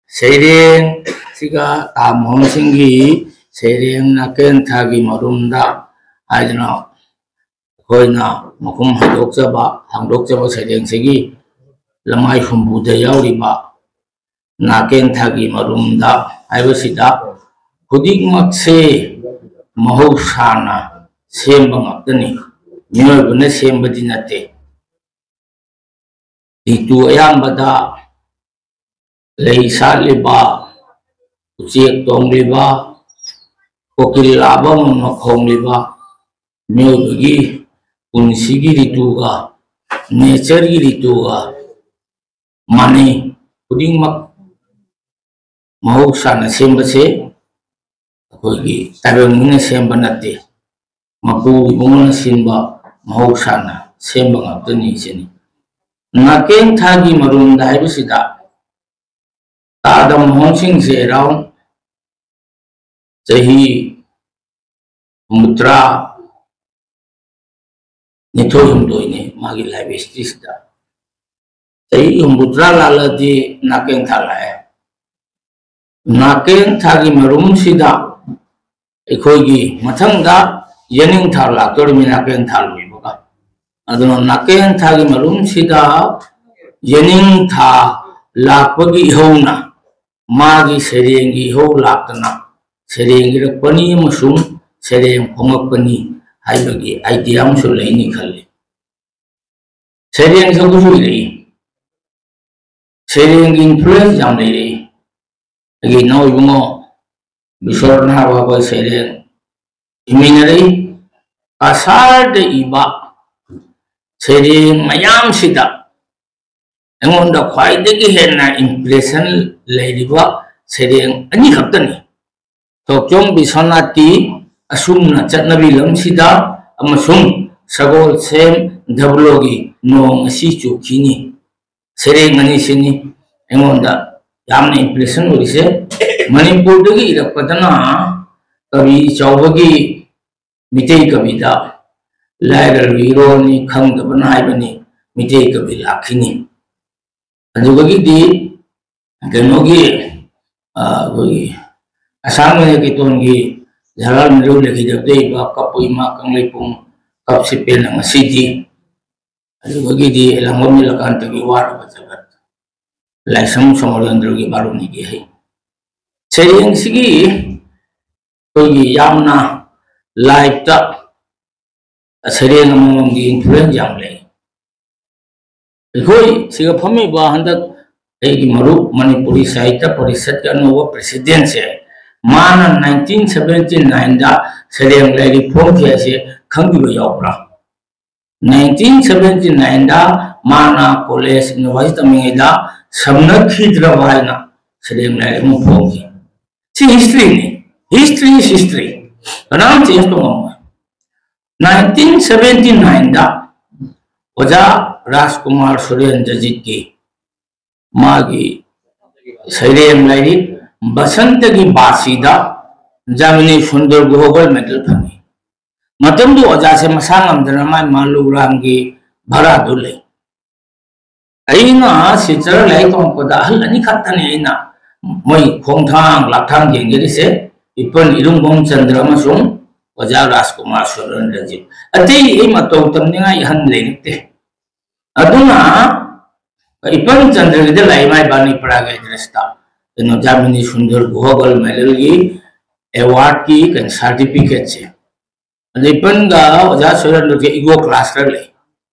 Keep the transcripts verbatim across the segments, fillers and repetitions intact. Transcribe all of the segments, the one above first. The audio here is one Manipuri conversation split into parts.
ꯁꯩꯔꯦꯡꯁꯤꯒ ꯇꯥ ꯃꯣꯍꯟ ꯁꯤꯡꯒꯤ ꯁꯩꯔꯦꯡ ꯅꯥꯀꯦꯟꯊꯥꯒꯤ ꯃꯔꯨꯝꯗ ꯍꯥꯏꯗꯅ ꯑꯩꯈꯣꯏꯅ ꯃꯈꯨꯝ ꯍꯥꯡꯗꯣꯛꯆꯕ, ꯍꯥꯡꯗꯣꯛꯆꯕ ꯁꯩꯔꯦꯡꯁꯤꯒꯤ ꯂꯃꯥꯏ ꯍꯨꯝꯐꯨꯗ ꯌꯥꯎꯔꯤꯕ ꯅꯥꯀꯦꯟꯊꯥꯒꯤ ꯃꯔꯨꯝꯗ ꯍꯥꯏꯕꯁꯤꯗ ꯈꯨꯗꯤꯡꯃꯛꯁꯦ ꯃꯍꯧꯁꯥꯅ ꯁꯦꯝꯕ ꯉꯥꯛꯇꯅꯤ, ꯃꯤꯑꯣꯏꯕꯅ ꯁꯦꯝꯕꯗꯤ ꯅꯠꯇꯦ꯫ ꯔꯤꯇꯨ ꯑꯌꯥꯝꯕꯗ ꯂꯩ ꯁꯥꯠꯂꯤꯕ, ꯎꯆꯦꯛ ꯇꯣꯡꯂꯤꯕ, ꯀꯣꯀꯤꯜ ꯂꯥꯕ ꯑꯃꯃꯝꯅ ꯈꯣꯡꯂꯤꯕ ꯃꯤꯑꯣꯏꯕꯒꯤ ꯄꯨꯟꯁꯤꯒꯤ ꯔꯤꯇꯨꯒ, ꯅꯦꯆꯔꯒꯤ ꯔꯤꯇꯨꯒ ꯃꯥꯟꯅꯩ꯫ ꯈꯨꯗꯤꯡꯃꯛ ꯃꯍꯧꯁꯥꯅ ꯁꯦꯝꯕꯁꯦ ꯑꯩꯈꯣꯏꯒꯤ ꯇꯥꯏꯕꯪ ꯃꯤꯅ ꯁꯦꯝꯕ ꯅꯠꯇꯦ, ꯃꯄꯨ ꯏꯕꯨꯡꯅ ꯁꯦꯝꯕ, ꯃꯍꯧꯁꯥꯅ ꯁꯦꯝꯕ ꯉꯥꯛꯇꯅꯤ ꯁꯤꯅꯤ꯫ ꯅꯥꯀꯦꯟꯊꯥꯒꯤ ꯃꯔꯨꯝꯗ ꯍꯥꯏꯕꯁꯤꯗ ꯇꯥꯗ ꯃꯣꯍꯟ ꯁꯤꯡꯁꯦ ꯑꯦꯔꯥꯎꯟ ꯆꯍꯤ ꯍꯨꯝꯐꯨꯇꯔꯥ ꯅꯤꯊꯣꯏ ꯍꯨꯝꯗꯣꯏꯅꯤ ꯃꯥꯒꯤ ꯂꯥꯏꯐ ꯍꯤꯁꯇ꯭ꯔꯤꯁꯤꯗ꯫ ꯆꯍꯤ ꯍꯨꯝꯐꯨꯇꯔꯥ ꯂꯥꯜꯂꯗꯤ ꯅꯥꯀꯦꯟꯊꯥ ꯂꯥꯛꯑꯦ꯫ ꯅꯥꯀꯦꯟꯊꯥꯒꯤ ꯃꯔꯨꯝꯁꯤꯗ ꯑꯩꯈꯣꯏꯒꯤ ꯃꯊꯪꯗ ꯌꯦꯅꯤꯡꯊꯥ ꯂꯥꯛꯇꯧꯔꯤꯕꯅꯤ, ꯅꯥꯀꯦꯟꯊꯥ ꯂꯣꯏꯕꯒ꯫ ꯑꯗꯨꯅ ꯅꯥꯀꯦꯟꯊꯥꯒꯤ ꯃꯔꯨꯝꯁꯤꯗ ꯌꯦꯅꯤꯡꯊꯥ ꯂꯥꯛꯄꯒꯤ ꯏꯍꯧꯅ ꯃꯥꯒꯤ ꯁꯩꯔꯦꯡꯒꯤ ꯏꯍꯧ ꯂꯥꯛꯇꯅ ꯁꯩꯔꯦꯡ ꯏꯔꯛꯄꯅꯤ ꯑꯃꯁꯨꯡ ꯁꯩꯔꯦꯡ ꯐꯣꯡꯉꯛꯄꯅꯤ ꯍꯥꯏꯕꯒꯤ ꯑꯥꯏꯗꯤꯌꯥ ꯑꯃꯁꯨ ꯂꯩꯅꯤ ꯈꯜꯂꯤ꯫ ꯁꯩꯔꯦꯡꯁꯨ ꯍꯧꯖꯤꯛ ꯏꯔꯛꯏ꯫ ꯁꯩꯔꯦꯡꯒꯤ ꯏꯟꯐ꯭ꯂꯨꯌꯦꯟꯁ ꯌꯥꯝ ꯂꯩꯔꯛꯏ꯫ ꯑꯩꯒꯤ ꯏꯅꯥꯎ ꯏꯕꯨꯡꯉꯣ ꯕꯤꯁꯣꯔꯅ ꯍꯥꯏꯕ ꯑꯩꯈꯣꯏ ꯁꯩꯔꯦꯡ ꯏꯃꯤꯟꯅꯔꯛꯏ꯫ ꯀꯁꯥꯔꯗ ꯏꯕ ꯁꯩꯔꯦꯡ ꯃꯌꯥꯝꯁꯤꯗ ꯑꯩꯉꯣꯟꯗ ꯈ꯭ꯋꯥꯏꯗꯒꯤ ꯍꯦꯟꯅ ꯏꯝꯄ꯭ꯔꯦꯁꯟ ꯂꯩꯔꯤꯕ ꯁꯩꯔꯦꯡ ꯑꯅꯤꯈꯛꯇꯅꯤ꯫ ꯊꯣꯛꯆꯣꯝ ꯕꯤꯁ꯭ꯋꯥꯅꯥꯊꯀꯤ ꯑꯁꯨꯝꯅ ꯆꯠꯅꯕꯤ ꯂꯝꯁꯤꯗ ꯑꯃꯁꯨꯡ ꯁꯒꯣꯜꯁꯦꯝ ꯙꯕꯂꯣꯒꯤ ꯅꯣꯡ ꯑꯁꯤ ꯆꯨꯈꯤꯅꯤ꯫ ꯁꯩꯔꯦꯡ ꯑꯅꯤꯁꯤꯅꯤ ꯑꯩꯉꯣꯟꯗ ꯌꯥꯝꯅ ꯏꯝꯄ꯭ꯔꯦꯁꯟ ꯑꯣꯏꯔꯤꯁꯦ꯫ ꯃꯅꯤꯄꯨꯔꯗꯒꯤ ꯏꯔꯛꯄꯗꯅ ꯀꯕꯤ ꯆꯥꯎꯕꯒꯤ ꯃꯤꯇꯩ ꯀꯕꯤꯗ ꯂꯥꯏꯔꯔꯨ ꯏꯔꯣꯜꯅꯤ ꯈꯪꯗꯕꯅ ꯍꯥꯏꯕꯅꯤ ꯃꯤꯇꯩ ꯀꯕꯤ ꯂꯥꯛꯈꯤꯅꯤ꯫ ꯑꯗꯨꯗꯒꯤꯗꯤ ꯀꯩꯅꯣꯒꯤ, ꯑ, ꯑꯩꯈꯣꯏꯒꯤ ꯑꯁꯥꯝ ꯏꯔꯩꯀꯩꯊꯣꯟꯒꯤ ꯖꯋꯥꯍꯔꯂꯥꯜ ꯅꯦꯍꯔꯨ ꯂꯩꯈꯤꯗꯕꯗ ꯏꯕ ꯀꯞꯄꯨ ꯏꯃꯥ ꯀꯪꯂꯩꯄꯨꯡ ꯀꯞꯁꯤ ꯄꯦꯟꯅ ꯉꯁꯤꯗꯤ꯫ ꯑꯗꯨꯗꯒꯤꯗꯤ ꯂꯥꯡꯕꯝ ꯅꯤꯂꯀꯥꯟꯇꯒꯤ ꯋꯥꯔꯕ ꯖꯒꯠ, ꯂꯥꯏꯁ꯭ꯔꯝ ꯁꯣꯃꯣꯔꯦꯟꯗ꯭ꯔꯒꯤ ꯕꯥꯔꯨꯅꯤꯒꯤ ꯍꯩ꯫ ꯁꯩꯔꯦꯡꯁꯤꯒꯤ ꯑꯩꯈꯣꯏꯒꯤ ꯌꯥꯝꯅ ꯂꯥꯏꯐꯇ ꯁꯩꯔꯦꯡ ꯑꯃꯃꯝꯒꯤ ꯏꯟꯐ꯭ꯂꯨꯌꯦꯟꯁ ꯌꯥꯝ ꯂꯩ꯫ ꯑꯩꯈꯣꯏ ꯁꯤꯒ ꯐꯝꯃꯤꯕ ꯍꯟꯗꯛ ꯑꯩꯒꯤ ꯃꯔꯨꯞ ꯃꯅꯤꯄꯨꯔꯤ ꯁꯥꯍꯤꯇ꯭ꯌ ꯄꯔꯤꯁꯠꯀꯤ ꯑꯅꯧꯕ ꯄ꯭ꯔꯦꯁꯤꯗꯦꯟꯁꯦ, ꯃꯥꯅ ꯅꯥꯏꯟꯇꯤꯟ ꯁꯚꯦꯟꯇꯤ ꯅꯥꯏꯟꯗ ꯁꯩꯔꯦꯡ ꯂꯥꯏꯔꯤꯛ ꯐꯣꯡꯈꯤ ꯍꯥꯏꯁꯦ ꯈꯪꯕꯤꯕ ꯌꯥꯎꯕ꯭ꯔꯥ? ꯅꯥꯏꯟꯇꯤꯟ ꯁꯚꯦꯟꯇꯤ ꯅꯥꯏꯟꯗ ꯃꯥꯅ ꯀꯣꯂꯦꯖ ꯌꯨꯅꯤꯚꯔꯁꯤꯇꯤ ꯇꯝꯂꯤꯉꯩꯗ ꯁꯝꯅꯈꯤꯗ꯭ꯔꯕ ꯍꯥꯏꯅ ꯁꯩꯔꯦꯡ ꯂꯥꯏꯔꯤꯛ ꯑꯃ ꯐꯣꯡꯈꯤ꯫ ꯁꯤ ꯍꯤꯁꯇ꯭ꯔꯤꯅꯤ꯫ History is history꯫ ꯀꯅꯥꯝ ꯆꯦꯟꯖ ꯇꯧ ꯉꯝꯃꯣꯏ꯫ ꯅꯥꯏꯟꯇꯤꯟ ꯁꯚꯦꯟꯇꯤ ꯅꯥꯏꯟꯗ ꯑꯣꯖꯥ ꯔꯥꯖꯀꯨꯃꯥꯔ ꯁꯨꯔꯦꯟꯗ꯭ꯔꯖꯤꯠꯀꯤ ꯃꯥꯒꯤ ꯁꯩꯔꯦꯡ ꯂꯥꯏꯔꯤꯛ ꯕꯁꯟꯇꯒꯤ ꯕꯥꯁꯤꯗ ꯖꯥꯃꯤꯅꯤ ꯁꯨꯟꯗꯔ ꯒꯨꯍ ꯒꯣꯜ ꯃꯦꯗꯜ ꯐꯪꯉꯤ꯫ ꯃꯇꯝꯗꯨ ꯑꯣꯖꯥꯁꯦ ꯃꯁꯥ ꯉꯝꯗꯅ ꯃꯥꯏ ꯃꯥꯂꯨꯒ꯭ꯔꯥꯝꯒꯤ ꯚꯔꯥꯗꯨ ꯂꯩ꯫ ꯑꯩꯅ ꯁꯤꯜꯆꯔ ꯂꯥꯏꯔꯤꯛ ꯇꯝꯃꯛꯄꯗ ꯑꯍꯜ ꯑꯅꯤꯈꯛꯇꯅꯤ ꯑꯩꯅ ꯃꯣꯏ ꯈꯣꯡꯊꯥꯡ ꯂꯥꯛꯊꯥꯡ ꯌꯦꯡꯖꯔꯤꯁꯦ, ꯏꯄꯟ ꯏꯔꯨꯡꯕꯝ ꯆꯟꯗ꯭ꯔ ꯑꯃꯁꯨꯡ ꯑꯣꯖꯥ ꯔꯥꯖꯀꯨꯃꯥꯔ ꯁꯨꯔꯦꯟꯗ꯭ꯔꯖꯤꯠ꯫ ꯑꯇꯩ ꯑꯩ ꯃꯇꯧ ꯇꯝꯅꯤꯡꯉꯥꯏ ꯑꯍꯟ ꯂꯩꯔꯛꯇꯦ꯫ ꯑꯗꯨꯅ ꯏꯄꯟ ꯆꯟꯗ꯭ꯔꯒꯤꯗ ꯂꯥꯛꯏ ꯃꯥꯏ ꯕꯥꯅꯤꯄꯨꯔꯥꯒꯤ ꯑꯦꯗ꯭ꯔꯦꯁꯇ ꯀꯩꯅꯣ ꯖꯥꯃꯤꯅꯤ ꯁꯨꯟꯗꯔ ꯒꯨꯍ ꯒꯣꯜ ꯃꯦꯗꯜꯒꯤ ꯑꯦꯋꯥꯔꯗꯀꯤ ꯀꯩꯅꯣ ꯁꯥꯔꯇꯤꯐꯤꯀꯦꯠꯁꯦ꯫ ꯑꯗꯩ ꯏꯄꯟꯒ ꯑꯣꯖꯥ ꯁꯨꯔꯦꯟꯗ꯭ꯔꯁꯦ ꯏꯒꯣ ꯀ꯭ꯂꯥꯁ ꯈꯔ ꯂꯩ꯫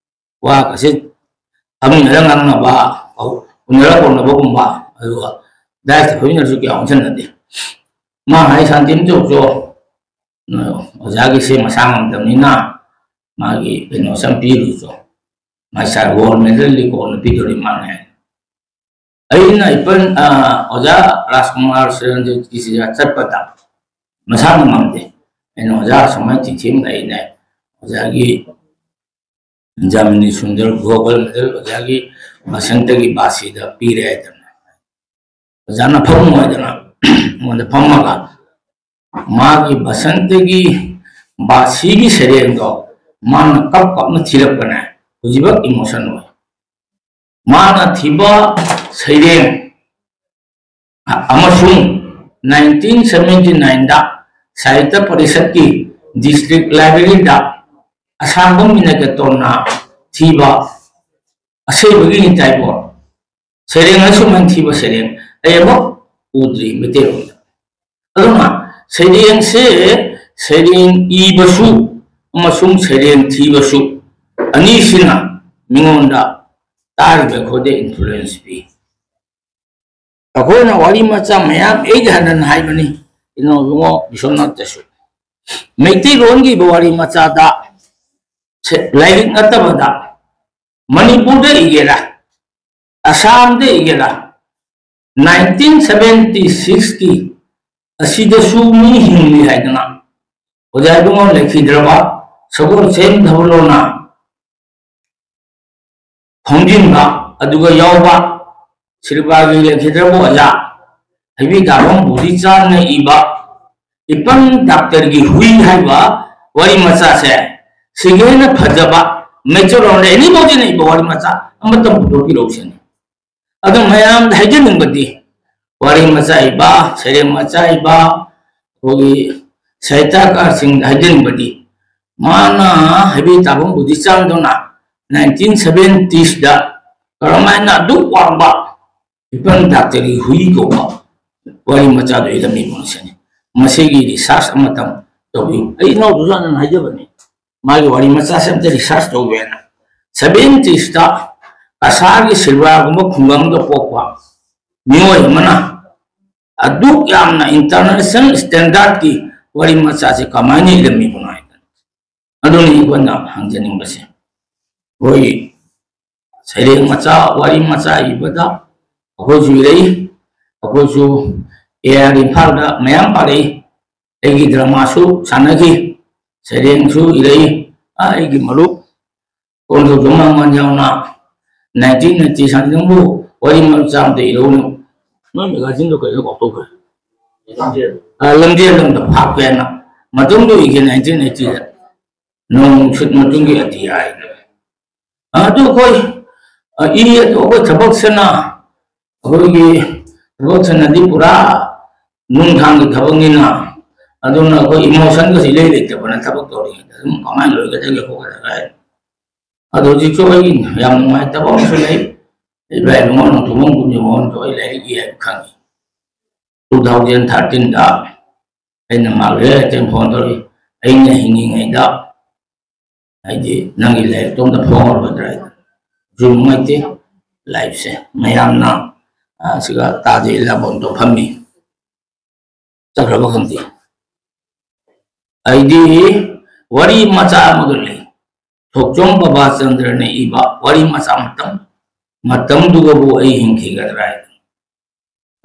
ꯋꯥꯒꯁꯦ ꯐꯝꯃꯤꯟꯅꯔ ꯉꯥꯡꯅꯕ, ꯎꯅꯔ ꯀꯧꯅꯕꯒꯨꯝꯕ, ꯑꯗꯨꯒ ꯗꯥꯏꯁꯇ ꯐꯝꯃꯤꯟꯅꯔꯁꯨ ꯀꯌꯥ ꯑꯣꯟꯁꯤꯟꯅꯗꯦ꯫ ꯃꯥ ꯍꯥꯏ, "ꯁꯥꯟꯇꯤ ꯑꯃ ꯇꯧꯔꯁꯨ, ꯅꯣꯏ ꯑꯣꯖꯥꯒꯤꯁꯦ ꯃꯁꯥ ꯉꯝꯗꯕꯅꯤꯅ ꯃꯥꯒꯤ ꯀꯩꯅꯣꯁꯦ ꯑꯃ ꯄꯤꯔꯨꯆꯣ, ꯃꯥꯏ ꯁꯥꯔ ꯒꯣꯜ ꯃꯦꯗꯜꯗꯤ ꯀꯣꯟꯅ ꯄꯤꯗꯣꯔꯤ ꯃꯥꯅ" ꯍꯥꯏ꯫ ꯑꯩꯅ ꯏꯄꯟ, ꯑ, ꯑꯣꯖꯥ ꯔꯥꯖꯀꯨꯃꯥꯔ ꯁꯨꯔꯦꯟꯗ꯭ꯔꯖꯤꯠꯀꯤꯁꯤꯗ ꯆꯠꯄꯗ ꯃꯁꯥꯅ ꯉꯝꯗꯦ꯫ ꯑꯩꯅ, "ꯑꯣꯖꯥ, ꯁꯨꯃꯥꯏꯅ ꯆꯤꯊꯤ ꯑꯃ ꯂꯩꯅꯦ, ꯑꯣꯖꯥꯒꯤ ꯖꯥꯃꯤꯅꯤ ꯁꯨꯟꯗꯔ ꯒꯣꯜ ꯃꯦꯗꯜ ꯑꯣꯖꯥꯒꯤ ꯕꯁꯟꯇꯒꯤ ꯕꯥꯁꯤꯗ ꯄꯤꯔꯦ" ꯍꯥꯏꯗꯅ꯫ ꯑꯣꯖꯥꯅ ꯐꯝꯃꯣ ꯍꯥꯏꯗꯅ ꯑꯩꯉꯣꯟꯗ ꯐꯝꯃꯒ ꯃꯥꯒꯤ ꯕꯁꯟꯇꯒꯤ ꯕꯥꯁꯤꯒꯤ ꯁꯩꯔꯦꯡꯗꯣ ꯃꯥꯅ ꯀꯞ ꯀꯞꯅ ꯊꯤꯔꯛꯄꯅꯦ꯫ ꯍꯧꯖꯤꯛꯐꯥꯎ ꯏꯃꯣꯁꯟ ꯑꯣꯏ꯫ ꯃꯥꯅ ꯊꯤꯕ ꯁꯩꯔꯦꯡ ꯑꯃꯁꯨꯡ nineteen seventy nineꯗ ꯁꯥꯍꯤꯇ꯭ꯌ ꯄꯔꯤꯁꯠꯀꯤ district libraryꯗ ꯑꯁꯥꯡꯕꯝ ꯃꯤꯅꯥꯀꯦꯇꯣꯟꯅ ꯊꯤꯕ ꯑꯁꯣꯏꯕꯒꯤ ꯍꯤꯡꯆꯥꯏꯕꯣ ꯁꯩꯔꯦꯡ ꯑꯁꯨꯝꯅ ꯊꯤꯕ ꯁꯩꯔꯦꯡ ꯑꯩ ꯑꯃꯨꯛ ꯎꯗ꯭ꯔꯤ ꯃꯩꯇꯩꯂꯣꯟꯗ꯫ ꯑꯗꯨꯅ ꯁꯩꯔꯦꯡꯁꯦ, ꯁꯩꯔꯦꯡ ꯏꯕꯁꯨ ꯑꯃꯁꯨꯡ ꯁꯩꯔꯦꯡ ꯊꯤꯕꯁꯨ ꯑꯅꯤꯁꯤꯅ ꯃꯤꯉꯣꯟꯗ ꯇꯥꯔꯤꯕ ꯑꯩꯈꯣꯏꯗ influence ꯄꯤ꯫ ꯑꯩꯈꯣꯏꯅ ꯋꯥꯔꯤ ꯃꯆꯥ ꯃꯌꯥꯝ ꯑꯩꯗꯤ ꯍꯟꯅ ꯍꯥꯏꯕꯅꯤ, ꯏꯅꯥꯎ ꯏꯕꯨꯡꯉꯣ ꯕꯤꯁ꯭ꯋꯅꯥꯊꯇꯁꯨ꯫ ꯃꯩꯇꯩꯂꯣꯟꯒꯤ ꯋꯥꯔꯤ ꯃꯆꯥꯗ ꯁꯦ-, ꯂꯥꯏꯔꯤꯛ ꯅꯠꯇꯕꯗ ꯃꯅꯤꯄꯨꯔꯗ ꯏꯒꯦꯔꯥ, ꯑꯁꯥꯝꯗ ꯏꯒꯦꯔꯥ, nineteen seventy sixꯀꯤ ꯑꯁꯤꯗꯁꯨ ꯃꯤ ꯍꯤꯡꯂꯤ ꯍꯥꯏꯗꯅ ꯑꯣꯖꯥ ꯏꯕꯨꯡꯉꯣ ꯂꯩꯈꯤꯗ꯭ꯔꯕ ꯁꯒꯣꯜꯁꯦꯝ ꯊꯧꯒꯜꯂꯣꯟꯅ ꯈꯣꯝꯖꯤꯟꯕ ꯑꯗꯨꯒ ꯌꯥꯎꯕ ꯁꯤꯜꯕꯥꯒꯤ ꯂꯩꯈꯤꯗ꯭ꯔꯕ ꯑꯣꯖꯥ ꯍꯩꯕꯤ ꯇꯥꯔꯣꯡ ꯕꯨꯙꯤꯆꯥꯟꯅ ꯏꯕ ꯏꯄꯪ ꯗꯥꯛꯇꯔꯒꯤ ꯍꯨꯏ ꯍꯥꯏꯕ ꯋꯥꯔꯤ ꯃꯆꯥꯁꯦ, ꯁꯤꯒꯤ ꯍꯦꯟꯅ ꯐꯖꯕ ꯃꯦꯆꯣꯔ ꯑꯣꯏꯔꯦ ꯑꯦꯅꯤꯕꯣꯗꯤꯅ ꯏꯕ ꯋꯥꯔꯤ ꯃꯆꯥ ꯑꯃꯇꯪ ꯄꯨꯊꯣꯛꯄꯤꯔꯛꯎꯁꯦ꯫ ꯑꯗꯣ ꯃꯌꯥꯝꯗ ꯍꯥꯏꯖꯅꯤꯡꯕꯗꯤ, ꯋꯥꯔꯤ ꯃꯆꯥ ꯏꯕ, ꯁꯩꯔꯦꯡ ꯃꯆꯥ ꯏꯕ, ꯑꯩꯈꯣꯏꯒꯤ ꯁꯥꯍꯤꯇ꯭ꯌꯀꯥꯔꯁꯤꯡꯗ ꯍꯥꯏꯖꯅꯤꯡꯕꯗꯤ, ꯃꯥꯅ ꯍꯩꯕꯤ ꯇꯥꯕꯝ ꯕꯨꯙꯤꯆꯥꯟꯗꯨꯅ nineteen seventiesꯗ ꯀꯔꯝꯍꯥꯏꯅ ꯑꯗꯨꯛ ꯋꯥꯡꯕ ꯏꯄꯟ ꯗꯥꯛꯇꯔꯒꯤ ꯍꯨꯏ ꯀꯧꯕ ꯋꯥꯔꯤ ꯃꯆꯥꯗꯣ ꯏꯔꯝꯃꯤꯕ ꯃꯁꯤꯅꯤ꯫ ꯃꯁꯤꯒꯤ research ꯑꯃꯇꯪ ꯇꯧꯕꯤꯌꯨ꯫ ꯑꯩ ꯏꯅꯥꯎꯗꯨꯁꯨ ꯍꯥꯟꯅ ꯍꯥꯏꯖꯕꯅꯤ, ꯃꯥꯒꯤ ꯋꯥꯔꯤ ꯃꯆꯥꯁꯦ ꯑꯝꯇ research ꯇꯧꯒꯦꯅ꯫ Seventiesꯇ ꯀꯁꯥꯔꯒꯤ ꯁꯤꯜꯚꯔꯒꯨꯝꯕ ꯈꯨꯡꯒꯪꯗ ꯄꯣꯛꯄ ꯃꯤꯑꯣꯏ ꯑꯃꯅ ꯑꯗꯨꯛ ꯌꯥꯝꯅ international standardꯀꯤ ꯋꯥꯔꯤ ꯃꯆꯥꯁꯦ ꯀꯃꯥꯏꯅ ꯏꯔꯝꯃꯤꯕꯅꯣ ꯍꯥꯏꯗꯅ꯫ ꯑꯗꯨꯅꯤ ꯑꯩꯈꯣꯏꯅ ꯍꯪꯖꯅꯤꯡꯕꯁꯦ꯫ ꯑꯩꯈꯣꯏ ꯁꯩꯔꯦꯡ ꯃꯆꯥ, ꯋꯥꯔꯤ ꯃꯆꯥ ꯏꯕꯗ ꯑꯩꯈꯣꯏꯁꯨ ꯏꯔꯛꯏ, ꯑꯩꯈꯣꯏꯁꯨ AIR ꯏꯝꯐꯥꯜꯗ ꯃꯌꯥꯝ ꯄꯥꯔꯛꯏ, ꯑꯩꯒꯤ dramaꯁꯨ ꯁꯥꯟꯅꯈꯤ, ꯁꯩꯔꯦꯡꯁꯨ ꯏꯔꯛꯏ꯫ ꯑ, ꯑꯩꯒꯤ ꯃꯔꯨꯞ ꯀꯣꯟꯊꯧꯖꯝ ꯃꯉꯥꯜ ꯌꯥꯎꯅ nineteen ninety ꯁꯥꯟꯅ ꯅꯪꯕꯨ ꯋꯥꯔꯤ ꯃꯆꯥ ꯑꯝꯇ ꯏꯔꯛꯎꯅꯦ꯫ ꯅꯣꯏ magazineꯗꯣ ꯀꯩꯅꯣ ꯀꯥꯎꯊꯣꯛꯈ꯭ꯔꯦ꯫ ꯑ, ꯂꯝꯖꯦꯜ ꯂꯝꯗ ꯐꯥꯛꯄꯦꯅ ꯃꯇꯨꯡꯗ ꯏꯒꯦ nineteen eightyꯗ꯫ ꯅꯣꯡ ꯅꯨꯡꯁꯤꯠ ꯃꯇꯨꯡꯒꯤ ꯑꯇꯤꯌꯥ ꯍꯥꯏꯅ꯫ ꯑꯗꯨ ꯑꯩꯈꯣꯏ, ꯑ, ꯏ ꯑꯗꯨ ꯑꯩꯈꯣꯏ ꯊꯕꯛꯁꯤꯅ ꯑꯩꯈꯣꯏꯒꯤ ꯊꯕꯛꯁꯤꯅꯗꯤ ꯄꯨꯔꯥ ꯅꯨꯡꯊꯥꯡꯒꯤ ꯊꯕꯛꯅꯤꯅ, ꯑꯗꯨꯅ ꯑꯩꯈꯣꯏ emotionꯒꯁꯤ ꯏꯂꯩ ꯂꯩꯇꯕꯅ ꯊꯕꯛ ꯇꯧꯔꯤꯉꯩꯗ ꯑꯗꯨꯝ ꯀꯃꯥꯏꯅ ꯂꯣꯏꯒꯗꯒꯦ ꯈꯣꯠꯀꯗꯒꯦ ꯍꯥꯏ꯫ ꯑꯗꯣ ꯍꯧꯖꯤꯛꯁꯨ ꯑꯩ ꯌꯥꯝ ꯅꯨꯡꯉꯥꯏꯇꯕ ꯑꯃꯁꯨ ꯂꯩ꯫ ꯏꯕꯥꯏ ꯏꯕꯨꯡꯉꯣ ꯅꯣꯡꯊꯣꯝꯕꯝ ꯀꯨꯟꯖꯃꯣꯍꯟꯁꯨ ꯑꯩ ꯂꯥꯏꯔꯤꯛ ꯏ ꯍꯥꯏꯕ ꯈꯪꯉꯤ꯫ Two thousand thirteenꯗ ꯑꯩꯅ ꯃꯥ ꯍꯦꯛ ꯍꯦꯛ ꯐꯣꯟ ꯇꯧꯔꯛꯏ, "ꯑꯩꯅ ꯍꯤꯡꯉꯤꯉꯩꯗ ꯍꯥꯏꯗꯤ ꯅꯪꯒꯤ ꯂꯥꯏꯔꯤꯛꯇꯣ ꯑꯝꯇ ꯐꯣꯡꯉꯔꯣꯏꯗ꯭ꯔꯥ?" ꯍꯥꯏꯗꯅ꯫ ꯁꯨ ꯅꯨꯡꯉꯥꯏꯇꯦ꯫ Lifeꯁꯦ ꯃꯌꯥꯝꯅ, ꯑ, ꯁꯤꯒ ꯇꯥꯗꯦ ꯏꯜꯂꯥꯕꯣꯟꯗꯣ ꯐꯝꯃꯤ꯫ ꯆꯠꯈ꯭ꯔꯕ ꯈꯪꯗꯦ꯫ ꯑꯩꯗꯤ ꯋꯥꯔꯤ ꯃꯆꯥ ꯑꯃꯒ ꯂꯩ꯫ ꯊꯣꯛꯆꯣꯝ ꯕꯕꯥꯆꯟꯗ꯭ꯔꯅ ꯏꯕ ꯋꯥꯔꯤ ꯃꯆꯥ ꯑꯃꯇꯪ, "ꯃꯇꯝꯗꯨꯒꯕꯨ ꯑꯩ ꯍꯤꯡꯈꯤꯒꯗ꯭ꯔꯥ?" ꯍꯥꯏꯗꯅ꯫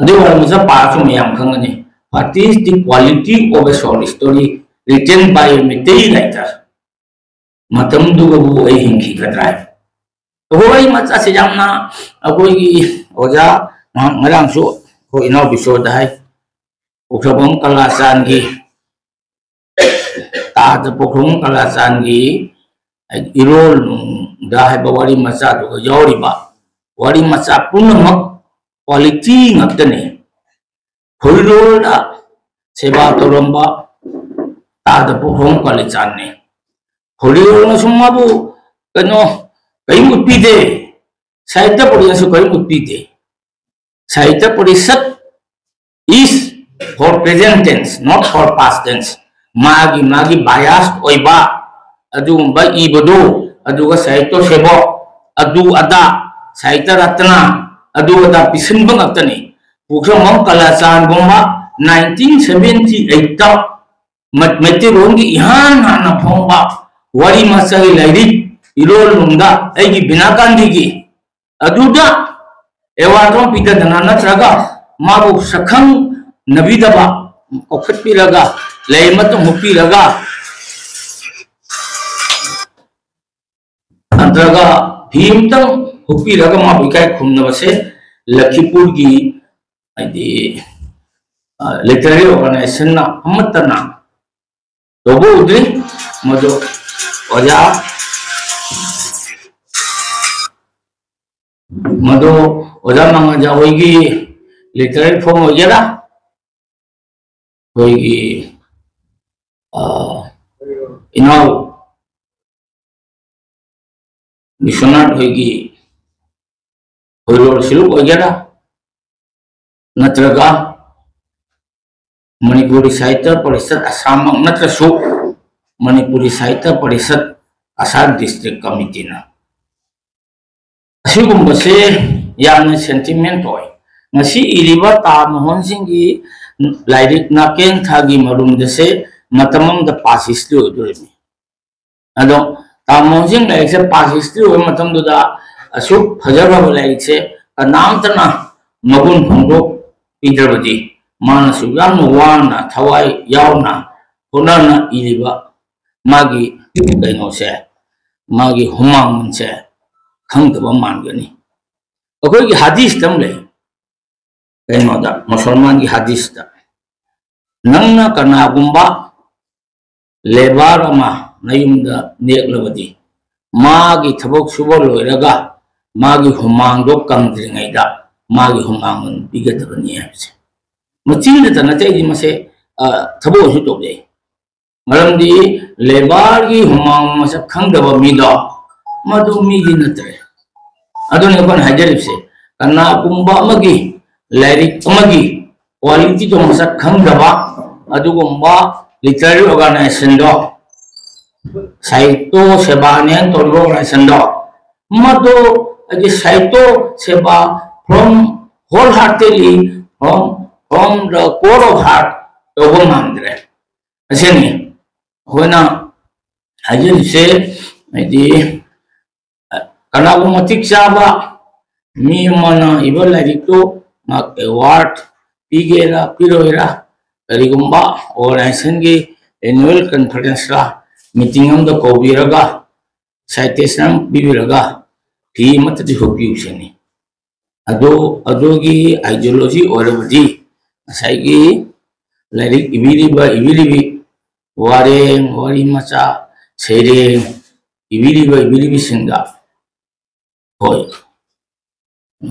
ꯑꯗꯨ ꯋꯥꯔꯤ ꯃꯆꯥ ꯄꯥꯔꯁꯨ ꯃꯌꯥꯝ ꯈꯪꯒꯅꯤ꯫ What is the quality of a short story written by a Meitei writer? ꯃꯇꯝꯗꯨꯒꯕꯨ ꯑꯩ ꯍꯤꯡꯈꯤꯒꯗ꯭ꯔꯥ ꯍꯥꯏꯕ꯫ ꯑꯩꯈꯣꯏ ꯋꯥꯔꯤ ꯃꯆꯥꯁꯦ ꯌꯥꯝꯅ ꯑꯩꯈꯣꯏꯒꯤ ꯑꯣꯖꯥ ꯉꯍꯥꯛ ꯉꯔꯥꯡꯁꯨ ꯑꯩꯈꯣꯏ ꯏꯅꯥꯎꯄꯤꯁꯣꯔꯗ ꯍꯥꯏ, ꯄꯣꯛꯁꯥꯐꯝ ꯀꯂꯥꯆꯥꯟꯒꯤ, ꯇꯥꯗ ꯄꯣꯛꯁꯥꯐꯝ ꯀꯂꯥꯆꯥꯟꯒꯤ ꯏꯔꯣꯜ ꯅꯨꯡꯗ ꯍꯥꯏꯕ ꯋꯥꯔꯤ ꯃꯆꯥꯗꯨꯒ ꯌꯥꯎꯔꯤꯕ ꯋꯥꯔꯤ ꯃꯆꯥ ꯄꯨꯝꯅꯃꯛ quality ꯉꯥꯛꯇꯅꯤ꯫ ꯐꯨꯔꯤꯔꯣꯜꯗ ꯁꯦꯕꯥ ꯇꯧꯔꯝꯕ ꯇꯥꯗ ꯄꯣꯛꯁꯥꯐꯝ ꯀꯂꯥꯆꯥꯟꯅꯤ꯫ ꯐꯨꯔꯤꯔꯣꯜꯅꯁꯨ ꯃꯥꯕꯨ ꯀꯩꯅꯣ ꯀꯔꯤꯝ ꯎꯠꯄꯤꯗꯦ, ꯁꯥꯍꯤꯇ꯭ꯌ ꯄꯔꯤꯁꯠꯅꯁꯨ ꯀꯔꯤꯝ ꯎꯠꯄꯤꯗꯦ꯫ ꯁꯥꯍꯤꯇ꯭ꯌ parishad is for present tense, not for past tense꯫ ꯃꯥꯒꯤ, ꯃꯥꯒꯤ biased ꯑꯣꯏꯕ ꯑꯗꯨꯒꯨꯝꯕ ꯏꯕꯗꯨ, ꯑꯗꯨꯒ ꯁꯥꯍꯤꯇ꯭ꯌ ꯁꯦꯕꯣꯛ, ꯑꯗꯨ ꯑꯗꯥ, ꯁꯥꯍꯤꯇ꯭ꯌ ꯔꯠꯅ, ꯑꯗꯨ ꯑꯗꯥ ꯄꯤꯁꯤꯟꯕ ꯉꯥꯛꯇꯅꯤ꯫ ꯄꯣꯛꯁꯥꯐꯝ ꯀꯂꯥꯆꯥꯟꯒꯨꯝꯕ nineteen seventy eightꯇ ꯃ-, ꯃꯩꯇꯩꯂꯣꯟꯒꯤ ꯏꯍꯥꯟ ꯍꯥꯟꯅ ꯐꯣꯡꯕ ꯋꯥꯔꯤ ꯃꯆꯥꯒꯤ ꯂꯥꯏꯔꯤꯛ ꯏꯔꯣꯜ ꯅꯨꯡꯗ ꯑꯩꯒꯤ ꯕꯤꯅꯥ ꯒꯥꯟꯙꯤꯒꯤ ꯑꯗꯨꯗ award ꯑꯃ ꯄꯤꯗꯗꯅ ꯅꯠꯇ꯭ꯔꯒ ꯃꯥꯕꯨ ꯁꯛꯈꯪꯅꯕꯤꯗꯕ ꯀꯧꯈꯠꯄꯤꯔꯒ ꯂꯩ ꯑꯃꯇꯪ ꯍꯨꯞꯄꯤꯔꯒ ꯅꯠꯇ꯭ꯔꯒ ꯐꯤ ꯑꯃꯇꯪ ꯍꯨꯞꯄꯤꯔꯒ ꯃꯥꯕꯨ ꯏꯀꯥꯏ ꯈꯨꯝꯅꯕꯁꯦ ꯂꯈꯤꯄꯨꯔꯒꯤ ꯍꯥꯏꯗꯤ, ꯑ, literary organizationꯅ ꯑꯃꯠꯇꯅ ꯇꯧꯕ ꯎꯗ꯭ꯔꯤ꯫ ꯃꯗꯨ ꯑꯣꯖꯥ, ꯃꯗꯨ ꯑꯣꯖꯥ ꯃꯉꯥꯟꯖꯥ ꯍꯣꯏꯒꯤ ꯂꯤꯇꯔꯦꯔꯤ ꯐꯣꯔꯝ ꯑꯣꯏꯒꯦꯔꯥ, ꯑꯩꯈꯣꯏꯒꯤ, ꯑ, ꯏꯅꯥꯎ ꯕꯤꯁ꯭ꯋꯅꯥꯊ ꯍꯣꯏꯒꯤ ꯍꯣꯏꯔꯣꯜ ꯁꯤꯂꯨꯛ ꯑꯣꯏꯒꯦꯔꯥ, ꯅꯠꯇ꯭ꯔꯒ ꯃꯅꯤꯄꯨꯔꯤ ꯁꯥꯍꯤꯇ꯭ꯌ ꯄꯔꯤꯁꯠ ꯑꯁꯥꯝꯃꯛ ꯅꯠꯇ꯭ꯔꯁꯨ, ꯃꯅꯤꯄꯨꯔꯤ ꯁꯥꯍꯤꯇ꯭ꯌ ꯄꯔꯤꯁꯠ ꯑꯁꯥꯝ ꯗꯤꯁꯇ꯭ꯔꯤꯛ ꯀꯃꯤꯇꯤꯅ ꯑꯁꯤꯒꯨꯝꯕꯁꯦ ꯌꯥꯝꯅ ꯁꯦꯟꯇꯤꯃꯦꯟ ꯑꯣꯏ꯫ ꯉꯁꯤ ꯏꯔꯤꯕ ꯇꯥ ꯃꯣꯍꯟ ꯁꯤꯡꯒꯤ ꯂꯥꯏꯔꯤꯛ ꯅꯥꯀꯦꯟ ꯊꯥꯒꯤ ꯃꯔꯨꯝꯗꯁꯦ ꯃꯇꯝ ꯑꯃꯗ ꯄꯥꯁ ꯍꯤꯁꯇ꯭ꯔꯤ ꯑꯣꯏꯗꯣꯔꯤꯕꯅꯤ꯫ ꯑꯗꯣ ꯇꯥ ꯃꯣꯍꯟ ꯁꯤꯡ ꯂꯥꯏꯔꯤꯛꯁꯦ ꯄꯥꯁ ꯍꯤꯁꯇ꯭ꯔꯤ ꯑꯣꯏꯕ ꯃꯇꯝꯗꯨꯗ ꯑꯁꯨꯛ ꯐꯖꯈ꯭ꯔꯕ ꯂꯥꯏꯔꯤꯛꯁꯦ ꯀꯅꯥꯝꯇꯅ ꯃꯒꯨꯟ ꯐꯣꯡꯗꯣꯛꯄꯤꯗ꯭ꯔꯕꯗꯤ, ꯃꯥꯅꯁꯨ ꯌꯥꯝꯅ ꯋꯥꯅ ꯊꯋꯥꯏ ꯌꯥꯎꯅ ꯍꯣꯠꯅꯅ ꯏꯔꯤꯕ ꯃꯥꯒꯤ ꯀꯩꯅꯣꯁꯦ, ꯃꯥꯒꯤ ꯍꯨꯃꯥꯡꯁꯦ ꯈꯪꯗꯕ ꯃꯥꯟꯒꯅꯤ꯫ ꯑꯩꯈꯣꯏꯒꯤ ꯍꯗꯤꯁꯇ ꯑꯃ ꯂꯩ, ꯀꯩꯅꯣꯗ, ꯃꯨꯁꯜꯃꯥꯟꯒꯤ ꯍꯗꯤꯁꯇ, "ꯅꯪꯅ ꯀꯅꯥꯒꯨꯝꯕ ꯂꯦꯕꯔ ꯑꯃ ꯅꯌꯨꯝꯗ ꯅꯦꯛꯂꯕꯗꯤ, ꯃꯥꯒꯤ ꯊꯕꯛ ꯁꯨꯕ ꯂꯣꯏꯔꯒ ꯃꯥꯒꯤ ꯍꯨꯃꯥꯡꯗꯣ ꯀꯪꯗ꯭ꯔꯤꯉꯩꯗ ꯃꯥꯒꯤ ꯍꯨꯃꯥꯡ ꯃꯃꯜ ꯄꯤꯒꯗꯕꯅꯤ" ꯍꯥꯏꯕꯁꯦ꯫ ꯃꯆꯤꯟꯗꯇ ꯅꯠꯇꯦ, ꯑꯩꯗꯤ ꯃꯁꯦ, ꯑ, ꯊꯕꯛ ꯑꯣꯏꯁꯨ ꯇꯧꯖꯩ꯫ ꯃꯔꯝꯗꯤ ꯂꯦꯕꯔꯒꯤ ꯍꯨꯃꯥꯡ ꯃꯁꯛ ꯈꯪꯗꯕ ꯃꯤꯗꯣ, ꯃꯗꯨ ꯃꯤꯗꯤ ꯅꯠꯇ꯭ꯔꯦ꯫ ꯑꯗꯨꯅ ꯑꯩꯈꯣꯏꯅ ꯍꯥꯏꯖꯔꯤꯕꯁꯦ, ꯀꯅꯥꯒꯨꯝꯕ ꯑꯃꯒꯤ ꯂꯥꯏꯔꯤꯛ ꯑꯃꯒꯤ ꯀ꯭ꯋꯥꯂꯤꯇꯤꯗꯣ ꯃꯁꯛ ꯈꯪꯗꯕ ꯑꯗꯨꯒꯨꯝꯕ ꯂꯤꯇꯔꯦꯔꯤ ꯑꯣꯔꯒꯅꯥꯏꯖꯦꯁꯟꯗꯣ, ꯁꯥꯍꯤꯇ꯭ꯌ ꯁꯦꯕꯥꯅꯦꯅ ꯇꯧꯔꯤꯕ ꯑꯣꯔꯒꯅꯥꯏꯖꯦꯁꯟꯗꯣ, ꯃꯗꯨ ꯍꯥꯏꯗꯤ ꯁꯥꯍꯤꯇ꯭ꯌ ꯁꯦꯕꯥ from whole heartedly, from, from the core of heart ꯇꯧꯕ ꯉꯝꯗ꯭ꯔꯦ꯫ ꯑꯁꯤꯅꯤ ꯑꯩꯈꯣꯏꯅ ꯍꯥꯏꯖꯔꯤꯁꯦ, ꯍꯥꯏꯗꯤ ꯀꯅꯥꯒꯨꯝꯕ ꯃꯇꯤꯛ ꯆꯥꯕ ꯃꯤ ꯑꯃꯅ ꯏꯕ ꯂꯥꯏꯔꯤꯛꯇꯨ ꯃꯍꯥꯛ ꯑꯦꯋꯥꯔꯗ ꯄꯤꯒꯦꯔꯥ ꯄꯤꯔꯣꯏꯔꯥ, ꯀꯔꯤꯒꯨꯝꯕ ꯑꯣꯔꯒꯅꯥꯏꯖꯦꯁꯟꯒꯤ ꯑꯦꯅꯨꯋꯦꯜ ꯀꯟꯐꯔꯦꯟꯁꯂ ꯃꯤꯇꯤꯡ ꯑꯃꯗ ꯀꯧꯕꯤꯔꯒ, ꯁꯥꯏꯇꯦꯁꯟ ꯑꯃ ꯄꯤꯕꯤꯔꯒ ꯐꯤ ꯑꯃꯠꯇꯗꯤ ꯍꯨꯛꯄꯤꯌꯨ ꯁꯤꯅꯤ꯫ ꯑꯗꯨ, ꯑꯗꯨꯒꯤ ꯑꯥꯏꯗꯤꯌꯣꯂꯣꯖꯤ ꯑꯣꯏꯔꯕꯗꯤ ꯉꯁꯥꯏꯒꯤ ꯂꯥꯏꯔꯤꯛ ꯏꯕꯤꯔꯤꯕ, ꯏꯕꯤꯔꯤꯕꯤ ꯋꯥꯔꯦꯡ, ꯋꯥꯔꯤ ꯃꯆꯥ, ꯁꯩꯔꯦꯡ ꯏꯕꯤꯔꯤꯕ, ꯏꯕꯤꯔꯤꯕꯤꯁꯤꯡꯗ, ꯍꯣꯏ,